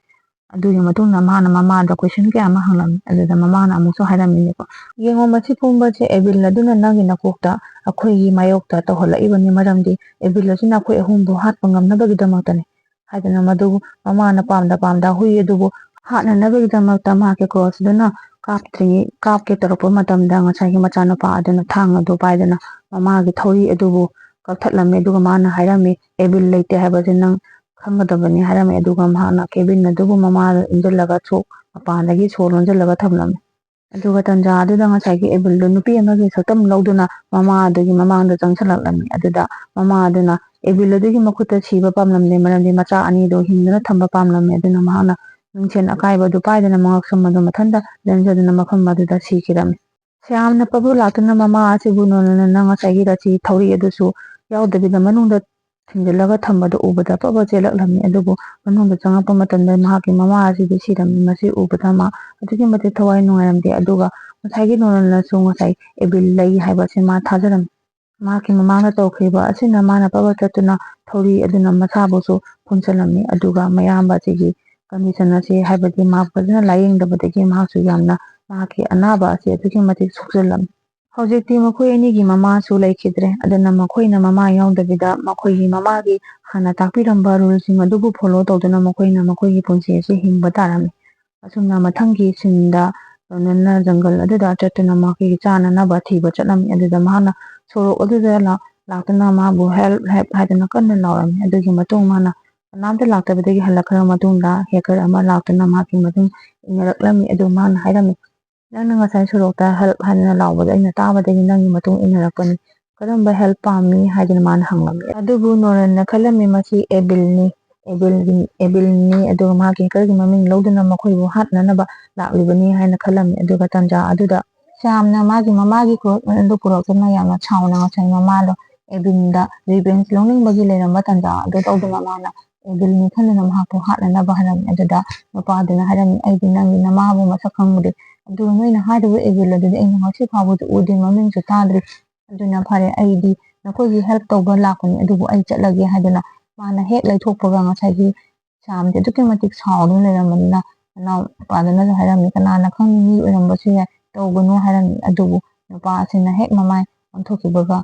ꯑꯗꯨꯒꯤ ꯃꯇꯨꯡꯗ ꯃꯥꯅ ꯃꯃꯥꯗ ꯀꯣꯏꯁꯟ ꯀꯌꯥ ꯑꯃ ꯍꯪꯂꯝꯃꯤ꯫ ꯑꯗꯨꯗ ꯃꯃꯥꯅ ꯑꯃꯨꯛꯁꯨ ꯍꯥꯏꯔꯝꯃꯤꯅꯦꯀꯣ, "ꯌꯦꯡꯉꯣ, ꯃꯁꯤ ꯄꯨꯝꯕꯁꯦ ꯑꯦꯕꯤꯜ ꯑꯗꯨꯅ ꯅꯪꯒꯤ ꯅꯀꯣꯛꯇ ꯑꯩꯈꯣꯏꯒꯤ ꯃꯥꯌꯣꯛꯇ ꯇꯧꯍꯜꯂꯛꯏꯕꯅꯤ, ꯃꯔꯝꯗꯤ ꯑꯦꯕꯤꯜ ꯑꯁꯤꯅ ꯑꯩꯈꯣꯏ ꯑꯍꯨꯝꯕꯨ ꯍꯥꯠꯄ ꯉꯝꯅꯕꯒꯤꯗꯃꯛꯇꯅꯤ" ꯍꯥꯏꯗꯅ ꯃꯗꯨ ꯃꯃꯥꯅ ꯄꯥꯝꯗ ꯄꯥꯝꯗ ꯍꯨꯏ ꯑꯗꯨꯕꯨ ꯍꯥꯠꯅꯅꯕꯒꯤꯗꯃꯛꯇ ꯃꯍꯥꯛꯀꯤ ꯀ꯭ꯔꯣꯁ ꯑꯗꯨꯅ ꯀꯥꯞꯇ꯭ꯔꯤꯉꯩ, ꯀꯥꯞꯀꯦ ꯇꯧꯔꯛꯄ ꯃꯇꯝꯗ ꯉꯁꯥꯏꯒꯤ ꯃꯆꯥꯅꯨꯄꯥ ꯑꯗꯨꯅ ꯊꯥꯡ ꯑꯗꯨ ꯄꯥꯏꯗꯨꯅ ꯃꯃꯥꯒꯤ ꯊꯧꯔꯤ ꯑꯗꯨꯕꯨ ꯀꯛꯊꯠꯂꯝꯃꯤ꯫ ꯑꯗꯨꯒ ꯃꯥꯅ ꯍꯥꯏꯔꯝꯃꯤ, "ꯑꯦꯕꯤꯜ ꯂꯩꯇꯦ ꯍꯥꯏꯕꯁꯦ ꯅꯪ ꯈꯪꯒꯗꯕꯅꯤ" ꯍꯥꯏꯔꯝꯃꯤ꯫ ꯑꯗꯨꯒ ꯃꯍꯥꯛꯅ ꯀꯦꯕꯤꯟ ꯑꯗꯨꯕꯨ ꯃꯃꯥꯗ ꯏꯟꯁꯤꯜꯂꯒ ꯁꯣꯛ ꯃꯄꯥꯟꯗꯒꯤ ꯁꯣ ꯂꯣꯟꯁꯤꯜꯂꯒ ꯊꯝꯂꯝꯃꯤ꯫ ꯑꯗꯨꯒ ꯇꯟꯖꯥ ꯑꯗꯨꯗ ꯉꯁꯥꯏꯒꯤ ꯑꯦꯕꯤꯜꯗꯨ ꯅꯨꯄꯤ ꯑꯃꯒꯤ ꯁꯛꯇꯝ ꯂꯧꯗꯨꯅ ꯃꯃꯥ ꯑꯗꯨꯒꯤ ꯃꯃꯥꯡꯗ ꯆꯪꯁꯤꯜꯂꯛꯂꯝꯃꯤ꯫ ꯑꯗꯨꯗ ꯃꯃꯥ ꯑꯗꯨꯅ ꯑꯦꯕꯤꯜ ꯑꯗꯨꯒꯤ ꯃꯈꯨꯠꯇ ꯁꯤꯕ ꯄꯥꯝꯂꯝꯗꯦ, ꯃꯔꯝꯗꯤ ꯃꯆꯥ ꯑꯅꯤꯗꯨ ꯍꯤꯡꯗꯨꯅ ꯊꯝꯕ ꯄꯥꯝꯂꯝꯃꯤ꯫ ꯑꯗꯨꯅ ꯃꯍꯥꯛꯅ ꯃꯤꯡꯁꯦꯟ ꯑꯀꯥꯏꯕ ꯑꯗꯨ ꯄꯥꯏꯗꯨꯅ ꯃꯉꯛꯁꯝ ꯑꯗꯨ ꯃꯊꯟꯇ ꯂꯦꯟꯖꯗꯨꯅ ꯃꯐꯝ ꯑꯗꯨꯗ ꯁꯤꯈꯤꯔꯝꯃꯤ꯫ ꯁ꯭ꯌꯥꯝꯅ ꯄꯕ ꯂꯥꯛꯇꯨꯅ ꯃꯃꯥ ꯑꯁꯤꯕꯨ ꯅꯣꯅꯅ ꯉꯁꯥꯏꯒꯤ ꯔꯥꯁꯤ ꯊꯧꯔꯤ ꯑꯗꯨꯁꯨ ꯌꯥꯎꯗꯕꯤꯗ ꯃꯅꯨꯡꯗ ꯊꯤꯡꯖꯤꯜꯂꯒ ꯊꯝꯕꯗꯨ ꯎꯕꯗ ꯄꯕ ꯆꯦꯜꯂꯛꯂꯝꯃꯤ꯫ ꯑꯗꯨꯕꯨ ꯃꯅꯨꯡꯗ ꯆꯪꯉꯛꯄ ꯃꯇꯝꯗ ꯃꯍꯥꯛꯀꯤ ꯃꯃꯥ ꯑꯁꯤꯗꯤ ꯁꯤꯔꯝꯃꯤ꯫ ꯃꯁꯤ ꯎꯕꯗ ꯃꯥ ꯑꯗꯨꯛꯀꯤ ꯃꯇꯤꯛ ꯊꯋꯥꯏ ꯅꯨꯡꯉꯥꯏꯔꯝꯗꯦ꯫ ꯑꯗꯨꯒ ꯉꯁꯥꯏꯒꯤ ꯅꯣꯅꯅꯁꯨ ꯉꯁꯥꯏ ꯑꯦꯕꯤꯜ ꯂꯩ ꯍꯥꯏꯕ ꯑꯁꯤ ꯃꯥ ꯊꯥꯖꯔꯝꯃꯤ꯫ ꯃꯍꯥꯛꯀꯤ ꯃꯃꯥꯡꯗ ꯇꯧꯈ꯭ꯔꯤꯕ ꯑꯁꯤꯅ ꯃꯥꯅ ꯄꯕ ꯆꯠꯇꯨꯅ ꯊꯧꯔꯤ ꯑꯗꯨꯅ ꯃꯁꯥꯕꯨꯁꯨ ꯄꯨꯟꯁꯤꯜꯂꯝꯃꯤ꯫ ꯑꯗꯨꯒ ꯃꯌꯥꯝꯕ ꯑꯁꯤꯒꯤ ꯀꯟꯗꯤꯁꯟ ꯑꯁꯤ, ꯍꯥꯏꯕꯗꯤ ꯃꯍꯥꯛ ꯐꯖꯅ ꯂꯥꯌꯦꯡꯗꯕꯗꯒꯤ ꯃꯍꯥꯛꯁꯨ ꯌꯥꯝꯅ ꯃꯍꯥꯛꯀꯤ ꯑꯅꯥꯕ ꯑꯁꯤ ꯑꯗꯨꯛꯀꯤ ꯃꯇꯤꯛ ꯁꯣꯛꯆꯤꯜꯂꯝꯃꯤ꯫ ꯍꯧꯖꯤꯛꯇꯤ ꯃꯈꯣꯏ ꯑꯅꯤꯒꯤ ꯃꯃꯥꯁꯨ ꯂꯩꯈꯤꯗ꯭ꯔꯦ꯫ ꯑꯗꯨꯅ ꯃꯈꯣꯏꯅ ꯃꯃꯥ ꯌꯥꯎꯗꯕꯤꯗ ꯃꯈꯣꯏꯒꯤ ꯃꯃꯥꯒꯤ ꯍꯥꯟꯅ ꯇꯥꯛꯄꯤꯔꯝꯕ ꯔꯨꯜꯁꯤꯡ ꯑꯗꯨꯕꯨ ꯐꯣꯂꯣ ꯇꯧꯗꯨꯅ ꯃꯈꯣꯏꯅ ꯃꯈꯣꯏꯒꯤ ꯄꯨꯟꯁꯤ ꯑꯁꯤ ꯍꯤꯡꯕ ꯇꯥꯔꯝꯃꯤ꯫ ꯑꯁꯨꯝꯅ ꯃꯊꯪꯒꯤ ꯁꯤꯟꯗ ꯔꯣꯅꯦꯜꯅ ꯖꯪꯒꯜ ꯑꯗꯨꯗ ꯆꯠꯇꯨꯅ ꯃꯈꯣꯏꯒꯤ ꯆꯥꯅꯅꯕ ꯊꯤꯕ ꯆꯠꯂꯝꯃꯤ꯫ ꯑꯗꯨꯗ ꯃꯍꯥꯛꯅ ꯁꯣꯔꯣꯛ ꯑꯗꯨꯗ ꯂꯥ-, ꯂꯥꯛꯇꯨꯅ ꯃꯥꯕꯨ "Help, help" ꯍꯥꯏꯗꯨꯅ ꯀꯟꯅ ꯂꯥꯎꯔꯝꯃꯤ꯫ ꯑꯗꯨꯒꯤ ꯃꯇꯨꯡ ꯃꯥꯅ ꯀꯅꯥꯝꯇ ꯂꯥꯛꯇꯕꯗꯒꯤ ꯍꯜꯂꯛꯈ꯭ꯔꯕ ꯃꯇꯨꯡꯗ ꯍꯦꯀꯔ ꯑꯃ ꯂꯥꯛꯇꯨꯅ ꯃꯍꯥꯛꯀꯤ ꯃꯇꯨꯡ ꯏꯟꯅꯔꯛꯂꯝꯃꯤ꯫ ꯑꯗꯨ ꯃꯥꯅ ꯍꯥꯏꯔꯝꯃꯤ, "ꯅꯪꯅ ꯉꯁꯥꯏ ꯁꯣꯔꯣꯛꯇ 'Help' ꯍꯥꯏꯗꯨꯅ ꯂꯥꯎꯕꯗ ꯑꯩꯅ ꯇꯥꯕꯗꯒꯤ ꯅꯪꯒꯤ ꯃꯇꯨꯡ ꯏꯟꯅꯔꯛꯄꯅꯤ꯫ ꯀꯔꯝꯕ help ꯄꯥꯝꯃꯤ?" ꯍꯥꯏꯗꯨꯅ ꯃꯥꯅ ꯍꯪꯂꯝꯃꯤ꯫ ꯑꯗꯨꯕꯨ ꯅꯣꯔꯦꯟꯅ ꯈꯜꯂꯝꯃꯤ, "ꯃꯁꯤ ꯑꯦꯕꯤꯜꯅꯤ, ꯑꯦꯕꯤꯜꯒꯤ, ꯑꯦꯕꯤꯜꯅꯤ, ꯑꯗꯨꯒ ꯃꯍꯥꯛꯀꯤ ꯍꯦꯀꯔꯒꯤ ꯃꯃꯤꯡ ꯂꯧꯗꯨꯅ ꯃꯈꯣꯏꯕꯨ ꯍꯥꯠꯅꯅꯕ ꯂꯥꯛꯂꯤꯕꯅꯤ" ꯍꯥꯏꯅ ꯈꯜꯂꯝꯃꯤ꯫ ꯑꯗꯨꯒ ꯇꯟꯖꯥ ꯑꯗꯨꯗ ꯁ꯭ꯌꯥꯝꯅ ꯃꯥꯒꯤ ꯃꯃꯥꯒꯤ ꯈꯨꯔꯣꯛ ꯑꯗꯨ ꯄꯨꯔꯛꯇꯨꯅ ꯌꯥꯝꯅ ꯁꯥꯎꯅ ꯉꯁꯥꯏ ꯃꯃꯥꯗꯣ ꯑꯦꯕꯤꯜꯗ revenge ꯂꯧꯅꯤꯡꯕꯒꯤ ꯂꯩꯔꯝꯕ ꯇꯟꯖꯥ ꯑꯗꯨ ꯇꯧꯗꯨꯅ ꯃꯥꯅ ꯑꯦꯕꯤꯜꯅꯤ ꯈꯟꯗꯨꯅ ꯃꯍꯥꯛꯄꯨ ꯍꯥꯠꯅꯅꯕ ꯍꯥꯏꯔꯝꯃꯤ꯫ ꯑꯗꯨꯗ ꯅꯨꯄꯥꯗꯨꯅ ꯍꯥꯏꯔꯝꯃꯤ, "ꯑꯩꯗꯤ ꯅꯪꯒꯤ ꯅꯃꯥꯕꯨ ꯃꯁꯛ ꯈꯪꯕꯗꯦ, ꯑꯗꯨꯒ ꯅꯣꯏꯅ ꯍꯥꯏꯔꯤꯕ ꯑꯦꯕꯤꯜ ꯑꯗꯨꯗꯤ ꯑꯩꯅ ꯉꯁꯤ ꯐꯥꯎꯕꯗ ꯎꯗꯦ, ꯃꯃꯤꯡꯁꯨ ꯇꯥꯗ꯭ꯔꯤ꯫ ꯑꯗꯨꯅ ꯐꯔꯦ, ꯑꯩꯗꯤ ꯅꯈꯣꯏꯒꯤ help ꯇꯧꯕ ꯂꯥꯛꯄꯅꯤ, ꯑꯗꯨꯕꯨ ꯑꯩ ꯆꯠꯂꯒꯦ" ꯍꯥꯏꯗꯨꯅ ꯃꯥꯅ ꯍꯦꯛ ꯂꯩꯊꯣꯛꯄꯒ ꯉꯁꯥꯏꯒꯤ ꯁ꯭ꯌꯥꯝꯗꯤ ꯑꯗꯨꯛꯀꯤ ꯃꯇꯤꯛ ꯁꯥꯎꯗꯨꯅ ꯂꯩꯔꯝꯕꯅꯤꯅ ꯃꯅꯥꯎ ꯅꯨꯄꯥꯗꯨꯅꯁꯨ ꯍꯥꯏꯔꯝꯃꯤ, "ꯀꯅꯥꯅ ꯈꯪꯅꯤ, ꯃꯤ ꯑꯣꯏꯔꯝꯕꯁꯨ ꯌꯥꯏ, ꯇꯧꯒꯅꯨ" ꯍꯥꯏꯔꯝꯃꯤ꯫ ꯑꯗꯨꯕꯨ ꯅꯨꯄꯥ ꯑꯁꯤꯅ ꯍꯦꯛ ꯃꯃꯥꯏ ꯑꯣꯟꯊꯣꯛꯈꯤꯕꯒ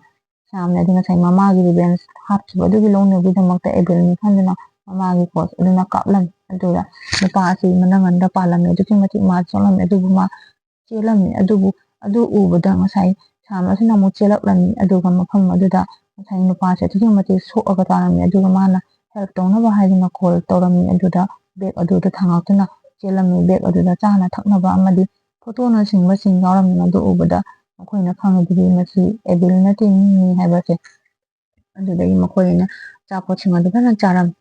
ꯁ꯭ꯌꯥꯝꯅꯗꯤ ꯉꯁꯥꯏ ꯃꯃꯥꯒꯤ revenge ꯍꯥꯠꯈꯤꯕ ꯑꯗꯨꯒꯤ ꯂꯧꯅꯕꯒꯤꯗꯃꯛꯇ ꯑꯦꯕꯤꯜꯅꯤ ꯈꯟꯗꯨꯅ ꯃꯃꯥꯒꯤ ꯀꯣꯠ ꯑꯗꯨꯅ ꯀꯥꯞꯂꯝꯃꯤ꯫ ꯑꯗꯨꯗ ꯅꯨꯄꯥ ꯑꯁꯤ ꯃꯅꯪꯒꯟꯗ ꯄꯥꯜꯂꯝꯃꯤ꯫ ꯑꯗꯨꯛꯀꯤ ꯃꯇꯤꯛ ꯃꯥ ꯁꯣꯛꯂꯝꯃꯤ꯫ ꯑꯗꯨꯕꯨ ꯃꯥ ꯆꯦꯜꯂꯝꯃꯤ꯫ ꯑꯗꯨꯕꯨ ꯑꯗꯨ ꯎꯕꯗ ꯉꯁꯥꯏ ꯁ꯭ꯌꯥꯝ ꯑꯁꯤꯅ ꯑꯃꯨꯛ ꯆꯦꯜꯂꯛꯂꯝꯃꯤ꯫ ꯑꯗꯨꯒ ꯃꯐꯝ ꯑꯗꯨꯗ ꯉꯁꯥꯏ ꯅꯨꯄꯥꯁꯦ ꯑꯗꯨꯛꯀꯤ ꯃꯇꯤꯛ ꯁꯣꯛꯑꯒ ꯇꯥꯔꯝꯃꯤ꯫ ꯑꯗꯨꯒ ꯃꯥꯅ help ꯇꯧꯅꯕ ꯍꯥꯏꯗꯨꯅ call ꯇꯧꯔꯝꯃꯤ꯫ ꯑꯗꯨꯗ bag ꯑꯗꯨꯗ ꯊꯥꯡꯒꯠꯇꯨꯅ ꯆꯦꯜꯂꯝꯃꯤ꯫ Bag ꯑꯗꯨꯗ ꯆꯥꯅ ꯊꯛꯅꯕ ꯑꯃꯗꯤ ꯐꯣꯇꯣꯅꯆꯤꯡꯕꯁꯤꯡ ꯌꯥꯎꯔꯝꯃꯤ꯫ ꯃꯗꯨ ꯎꯕꯗ ꯃꯈꯣꯏꯅ ꯈꯪꯉꯤꯗꯨꯗꯤ ꯃꯁꯤ ꯑꯦꯕꯤꯜ ꯅꯠꯇꯦ, ꯃꯤꯅꯤ ꯍꯥꯏꯕꯁꯦ꯫ ꯑꯗꯨꯗꯒꯤ ꯃꯈꯣꯏ ꯑꯅꯤꯅ ꯑꯆꯥꯄꯣꯠꯁꯤꯡ ꯑꯗꯨ ꯐꯖꯅ ꯆꯥꯔꯝꯃꯤ꯫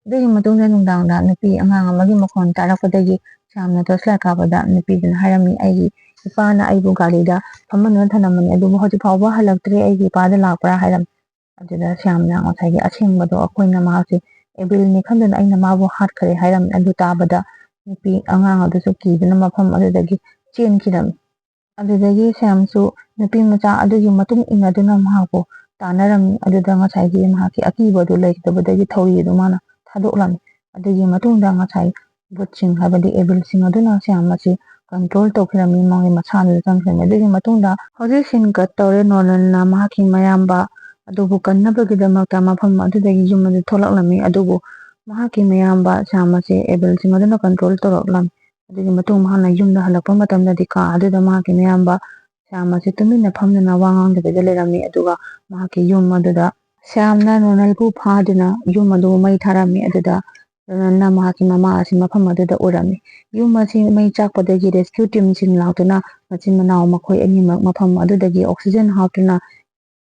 ꯑꯗꯨꯒꯤ ꯃꯇꯨꯡꯗ ꯅꯨꯡꯗꯥꯡꯗ ꯅꯨꯄꯤ ꯑꯉꯥꯡ ꯑꯃꯒꯤ ꯃꯈꯣꯟ ꯇꯥꯔꯛꯄꯗꯒꯤ ꯁ꯭ꯌꯥꯝꯅ torchlight ꯀꯥꯞꯄꯗ ꯅꯨꯄꯤꯗꯨꯅ ꯍꯥꯏꯔꯝꯃꯤ, "ꯑꯩꯒꯤ ꯏꯄꯥꯅ ꯑꯩꯕꯨ ꯒꯥꯔꯤꯗ ꯐꯝꯍꯟꯗꯨꯅ ꯊꯅꯝꯕꯅꯤ, ꯑꯗꯨꯕꯨ ꯍꯧꯖꯤꯛ ꯐꯥꯎꯕ ꯍꯜꯂꯛꯇ꯭ꯔꯤ, ꯑꯩꯒꯤ ꯏꯄꯥꯗ ꯂꯥꯛꯄ꯭ꯔꯥ ꯍꯥꯏꯔꯝꯃꯤ꯫ ꯑꯗꯨꯗ ꯁ꯭ꯌꯥꯝꯅ ꯉꯁꯥꯏꯒꯤ ꯑꯁꯦꯡꯕꯗꯣ ꯑꯩꯈꯣꯏꯅ ꯃꯍꯥꯛꯁꯦ ꯑꯦꯕꯤꯜꯅꯤ ꯈꯟꯗꯨꯅ ꯑꯩꯅ ꯃꯥꯕꯨ ꯍꯥꯠꯈ꯭ꯔꯦ ꯍꯥꯏꯔꯝꯃꯤ꯫ ꯑꯗꯨ ꯇꯥꯕꯗ ꯅꯨꯄꯤ ꯑꯉꯥꯡ ꯑꯗꯨꯁꯨ ꯀꯤꯗꯨꯅ ꯃꯐꯝ ꯑꯗꯨꯗꯒꯤ ꯆꯦꯟꯈꯤꯔꯝꯃꯤ꯫ ꯑꯗꯨꯗꯒꯤ ꯁ꯭ꯌꯥꯝꯁꯨ ꯅꯨꯄꯤ ꯃꯆꯥ ꯑꯗꯨꯒꯤ ꯃꯇꯨꯡ ꯏꯟꯅꯗꯨꯅ ꯃꯍꯥꯛꯄꯨ ꯇꯥꯟꯅꯔꯝꯃꯤ꯫ ꯑꯗꯨꯗ ꯉꯁꯥꯏꯒꯤ ꯃꯍꯥꯛꯀꯤ ꯑꯀꯤꯕꯗꯨ ꯂꯩꯇꯕꯗꯒꯤ ꯊꯧꯔꯤ ꯑꯗꯨ ꯃꯥꯅ ꯊꯥꯗꯣꯛꯂꯝꯃꯤ꯫ ꯑꯗꯨꯒꯤ ꯃꯇꯨꯡꯗ ꯉꯁꯥꯏ ꯚꯨꯠꯁꯤꯡ ꯍꯥꯏꯕꯗꯤ ꯑꯦꯕꯤꯜꯁꯤꯡ ꯑꯗꯨꯅ ꯁ꯭ꯌꯥꯝ ꯑꯁꯤ ꯀꯟꯇ꯭ꯔꯣꯜ ꯇꯧꯈꯤꯔꯝꯃꯤ, ꯃꯥꯒꯤ ꯃꯁꯥꯗꯨꯗ ꯆꯪꯈꯤꯔꯝꯃꯤ꯫ ꯑꯗꯨꯒꯤ ꯃꯇꯨꯡꯗ ꯍꯧꯖꯤꯛ ꯁꯤꯟ ꯀꯠ ꯇꯧꯔꯦ꯫ ꯅꯣꯂꯟꯅ ꯃꯍꯥꯛꯀꯤ ꯃꯌꯥꯝꯕ ꯑꯗꯨꯕꯨ ꯀꯟꯅꯕꯒꯤꯗꯃꯛꯇ ꯃꯐꯝ ꯑꯗꯨꯗꯒꯤ ꯌꯨꯝ ꯑꯗꯨ ꯊꯣꯛꯂꯛꯂꯝꯃꯤ꯫ ꯑꯗꯨꯕꯨ ꯃꯍꯥꯛꯀꯤ ꯃꯌꯥꯝꯕ ꯁ꯭ꯌꯥꯝ ꯑꯁꯤ ꯑꯦꯕꯤꯜꯁꯤꯡ ꯑꯗꯨꯅ ꯀꯟꯇ꯭ꯔꯣꯜ ꯇꯧꯔꯛꯂꯝꯃꯤ꯫ ꯑꯗꯨꯒꯤ ꯃꯇꯨꯡ ꯃꯍꯥꯛꯅ ꯌꯨꯝꯗ ꯍꯜꯂꯛꯄ ꯃꯇꯝꯗꯗꯤ ꯀꯥ ꯑꯗꯨꯗ ꯃꯍꯥꯛꯀꯤ ꯃꯌꯥꯝꯕ ꯁ꯭ꯌꯥꯝ ꯑꯁꯤ ꯇꯨꯃꯤꯟꯅ ꯐꯝꯗꯨꯅ ꯋꯥ ꯉꯥꯡꯗꯕꯤꯗ ꯂꯩꯔꯝꯃꯤ꯫ ꯑꯗꯨꯒ ꯃꯍꯥꯛꯀꯤ ꯌꯨꯝ ꯑꯗꯨꯗ ꯁ꯭ꯌꯥꯝꯅ ꯅꯣꯅꯜꯕꯨ ꯐꯥꯗꯨꯅ ꯌꯨꯝ ꯑꯗꯨ ꯃꯩ ꯊꯥꯔꯝꯃꯤ꯫ ꯑꯗꯨꯗ ꯅꯣꯅꯜꯅ ꯃꯍꯥꯛꯀꯤ ꯃꯃꯥ ꯑꯁꯤ ꯃꯐꯝ ꯑꯗꯨꯗ ꯎꯔꯝꯃꯤ꯫ ꯌꯨꯝ ꯑꯁꯤ ꯃꯩ ꯆꯥꯛꯄꯗꯒꯤ ꯔꯦꯁꯀ꯭ꯌꯨ ꯇꯤꯝꯁꯤꯡ ꯂꯥꯛꯇꯨꯅ ꯃꯆꯤꯟ ꯃꯅꯥꯎ ꯃꯈꯣꯏ ꯑꯅꯤꯃꯛ ꯃꯐꯝ ꯑꯗꯨꯗꯒꯤ ꯑꯣꯛꯁꯤꯖꯦꯟ ꯍꯥꯞꯇꯨꯅ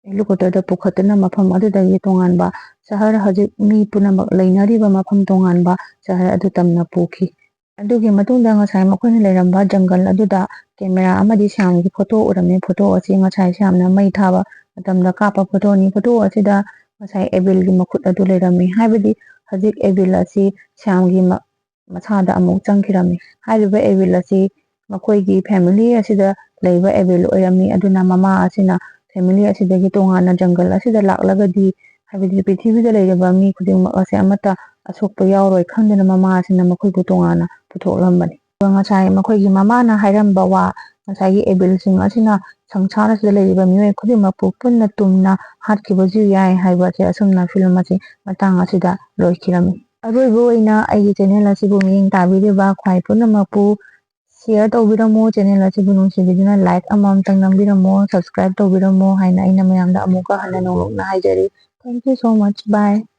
ꯍꯦꯂꯤꯀꯣꯞꯇꯔꯗ ꯄꯨꯈꯠꯇꯨꯅ ꯃꯐꯝ ꯑꯗꯨꯗꯒꯤ ꯇꯣꯉꯥꯟꯕ ꯁꯍꯔ, ꯍꯧꯖꯤꯛ ꯃꯤ ꯄꯨꯝꯅꯃꯛ ꯂꯩꯅꯔꯤꯕ ꯃꯐꯝ ꯇꯣꯉꯥꯟꯕ ꯁꯍꯔ ꯑꯗꯨ ꯇꯝꯅ ꯄꯨꯈꯤ꯫ ꯑꯗꯨꯒꯤ ꯃꯇꯨꯡꯗ ꯉꯁꯥꯏ ꯃꯈꯣꯏꯅ ꯂꯩꯔꯝꯕ ꯖꯪꯒꯜ ꯑꯗꯨꯗ ꯀꯦꯃꯦꯔꯥ ꯑꯃꯗꯤ ꯁ꯭ꯌꯥꯝꯒꯤ ꯐꯣꯇꯣ ꯎꯔꯝꯃꯤ꯫ ꯐꯣꯇꯣ ꯑꯁꯤ ꯉꯁꯥꯏ ꯁ꯭ꯌꯥꯝꯅ ꯃꯩ ꯊꯥꯕ ꯃꯇꯝꯗ ꯀꯥꯞꯄ ꯐꯣꯇꯣꯅꯤ꯫ ꯐꯣꯇꯣ ꯑꯁꯤꯗ ꯉꯁꯥꯏ ꯑꯦꯕꯤꯜꯒꯤ ꯃꯈꯨꯠ ꯑꯗꯨ ꯂꯩꯔꯝꯃꯤ꯫ ꯍꯥꯏꯕꯗꯤ ꯍꯧꯖꯤꯛ ꯑꯦꯕꯤꯜ ꯑꯁꯤ ꯁ꯭ꯌꯥꯝꯒꯤ ꯃ-, ꯃꯁꯥꯗ ꯑꯃꯨꯛ ꯆꯪꯈꯤꯔꯝꯃꯤ꯫ ꯍꯥꯏꯔꯤꯕ ꯑꯦꯕꯤꯜ ꯑꯁꯤ ꯃꯈꯣꯏꯒꯤ ꯐꯦꯃꯤꯂꯤ ꯑꯁꯤꯗ ꯂꯩꯕ ꯑꯦꯕꯤꯜ ꯑꯣꯏꯔꯝꯃꯤ꯫ ꯑꯗꯨꯅ ꯃꯃꯥ ꯑꯁꯤꯅ ꯐꯦꯃꯤꯂꯤ ꯑꯁꯤꯗꯒꯤ ꯇꯣꯉꯥꯟꯅ ꯖꯪꯒꯜ ꯑꯁꯤꯗ ꯂꯥꯛꯂꯒꯗꯤ, ꯍꯥꯏꯕꯗꯤ ꯄ꯭ꯔꯤꯊꯤꯕꯤꯗ ꯂꯩꯔꯤꯕ ꯃꯤ ꯈꯨꯗꯤꯡꯃꯛ ꯑꯁꯦ ꯑꯃꯠꯇ ꯑꯁꯣꯛꯄ ꯌꯥꯎꯔꯣꯏ ꯈꯟꯗꯨꯅ ꯃꯃꯥ ꯑꯁꯤꯅ ꯃꯈꯣꯏꯕꯨ ꯇꯣꯉꯥꯟꯅ ꯄꯨꯊꯣꯛꯂꯝꯕꯅꯤ꯫ ꯑꯗꯨꯒ ꯉꯁꯥꯏ ꯃꯈꯣꯏꯒꯤ ꯃꯃꯥꯅ ꯍꯥꯏꯔꯝꯕ ꯋꯥ, ꯉꯁꯥꯏꯒꯤ ꯑꯦꯕꯤꯜꯁꯤꯡ ꯑꯁꯤꯅ ꯁꯪꯁꯥꯔ ꯑꯁꯤꯗ ꯂꯩꯔꯤꯕ ꯃꯤꯑꯣꯏ ꯈꯨꯗꯤꯡꯃꯛꯄꯨ ꯄꯨꯟꯅ ꯇꯨꯝꯅ ꯍꯥꯠꯈꯤꯕꯁꯨ ꯌꯥꯏ ꯍꯥꯏꯕ ꯑꯁꯤ ꯑꯁꯨꯝꯅ ꯐꯤꯂꯝ ꯑꯁꯤ ꯃꯇꯥꯡ ꯑꯁꯤꯗ ꯂꯣꯏꯈꯤꯔꯝꯃꯤ꯫ ꯑꯔꯣꯏꯕ ꯑꯣꯏꯅ ꯑꯩꯒꯤ ꯆꯦꯅꯦꯜ ꯑꯁꯤꯕꯨ ꯃꯤꯠꯌꯦꯡ ꯇꯥꯕꯤꯔꯤꯕ ꯈ꯭ꯋꯥꯏ ꯄꯨꯝꯅꯃꯛꯄꯨ ꯁꯤꯌꯔ ꯇꯧꯕꯤꯔꯝꯃꯨ꯫ ꯆꯦꯅꯦꯜ ꯑꯁꯤꯕꯨ ꯅꯨꯡꯁꯤꯕꯤꯗꯨꯅ ꯂꯥꯏꯛ ꯑꯃꯃꯝꯇꯪ ꯅꯝꯕꯤꯔꯝꯃꯨ, ꯁꯕꯁꯀ꯭ꯔꯥꯏꯕ ꯇꯧꯕꯤꯔꯝꯃꯨ ꯍꯥꯏꯅ ꯑꯩꯅ ꯃꯌꯥꯝꯗ ꯑꯃꯨꯛꯀ ꯍꯟꯅ ꯅꯧꯂꯨꯛꯅ ꯍꯥꯏꯖꯔꯤ꯫ Thank you so much. Bye.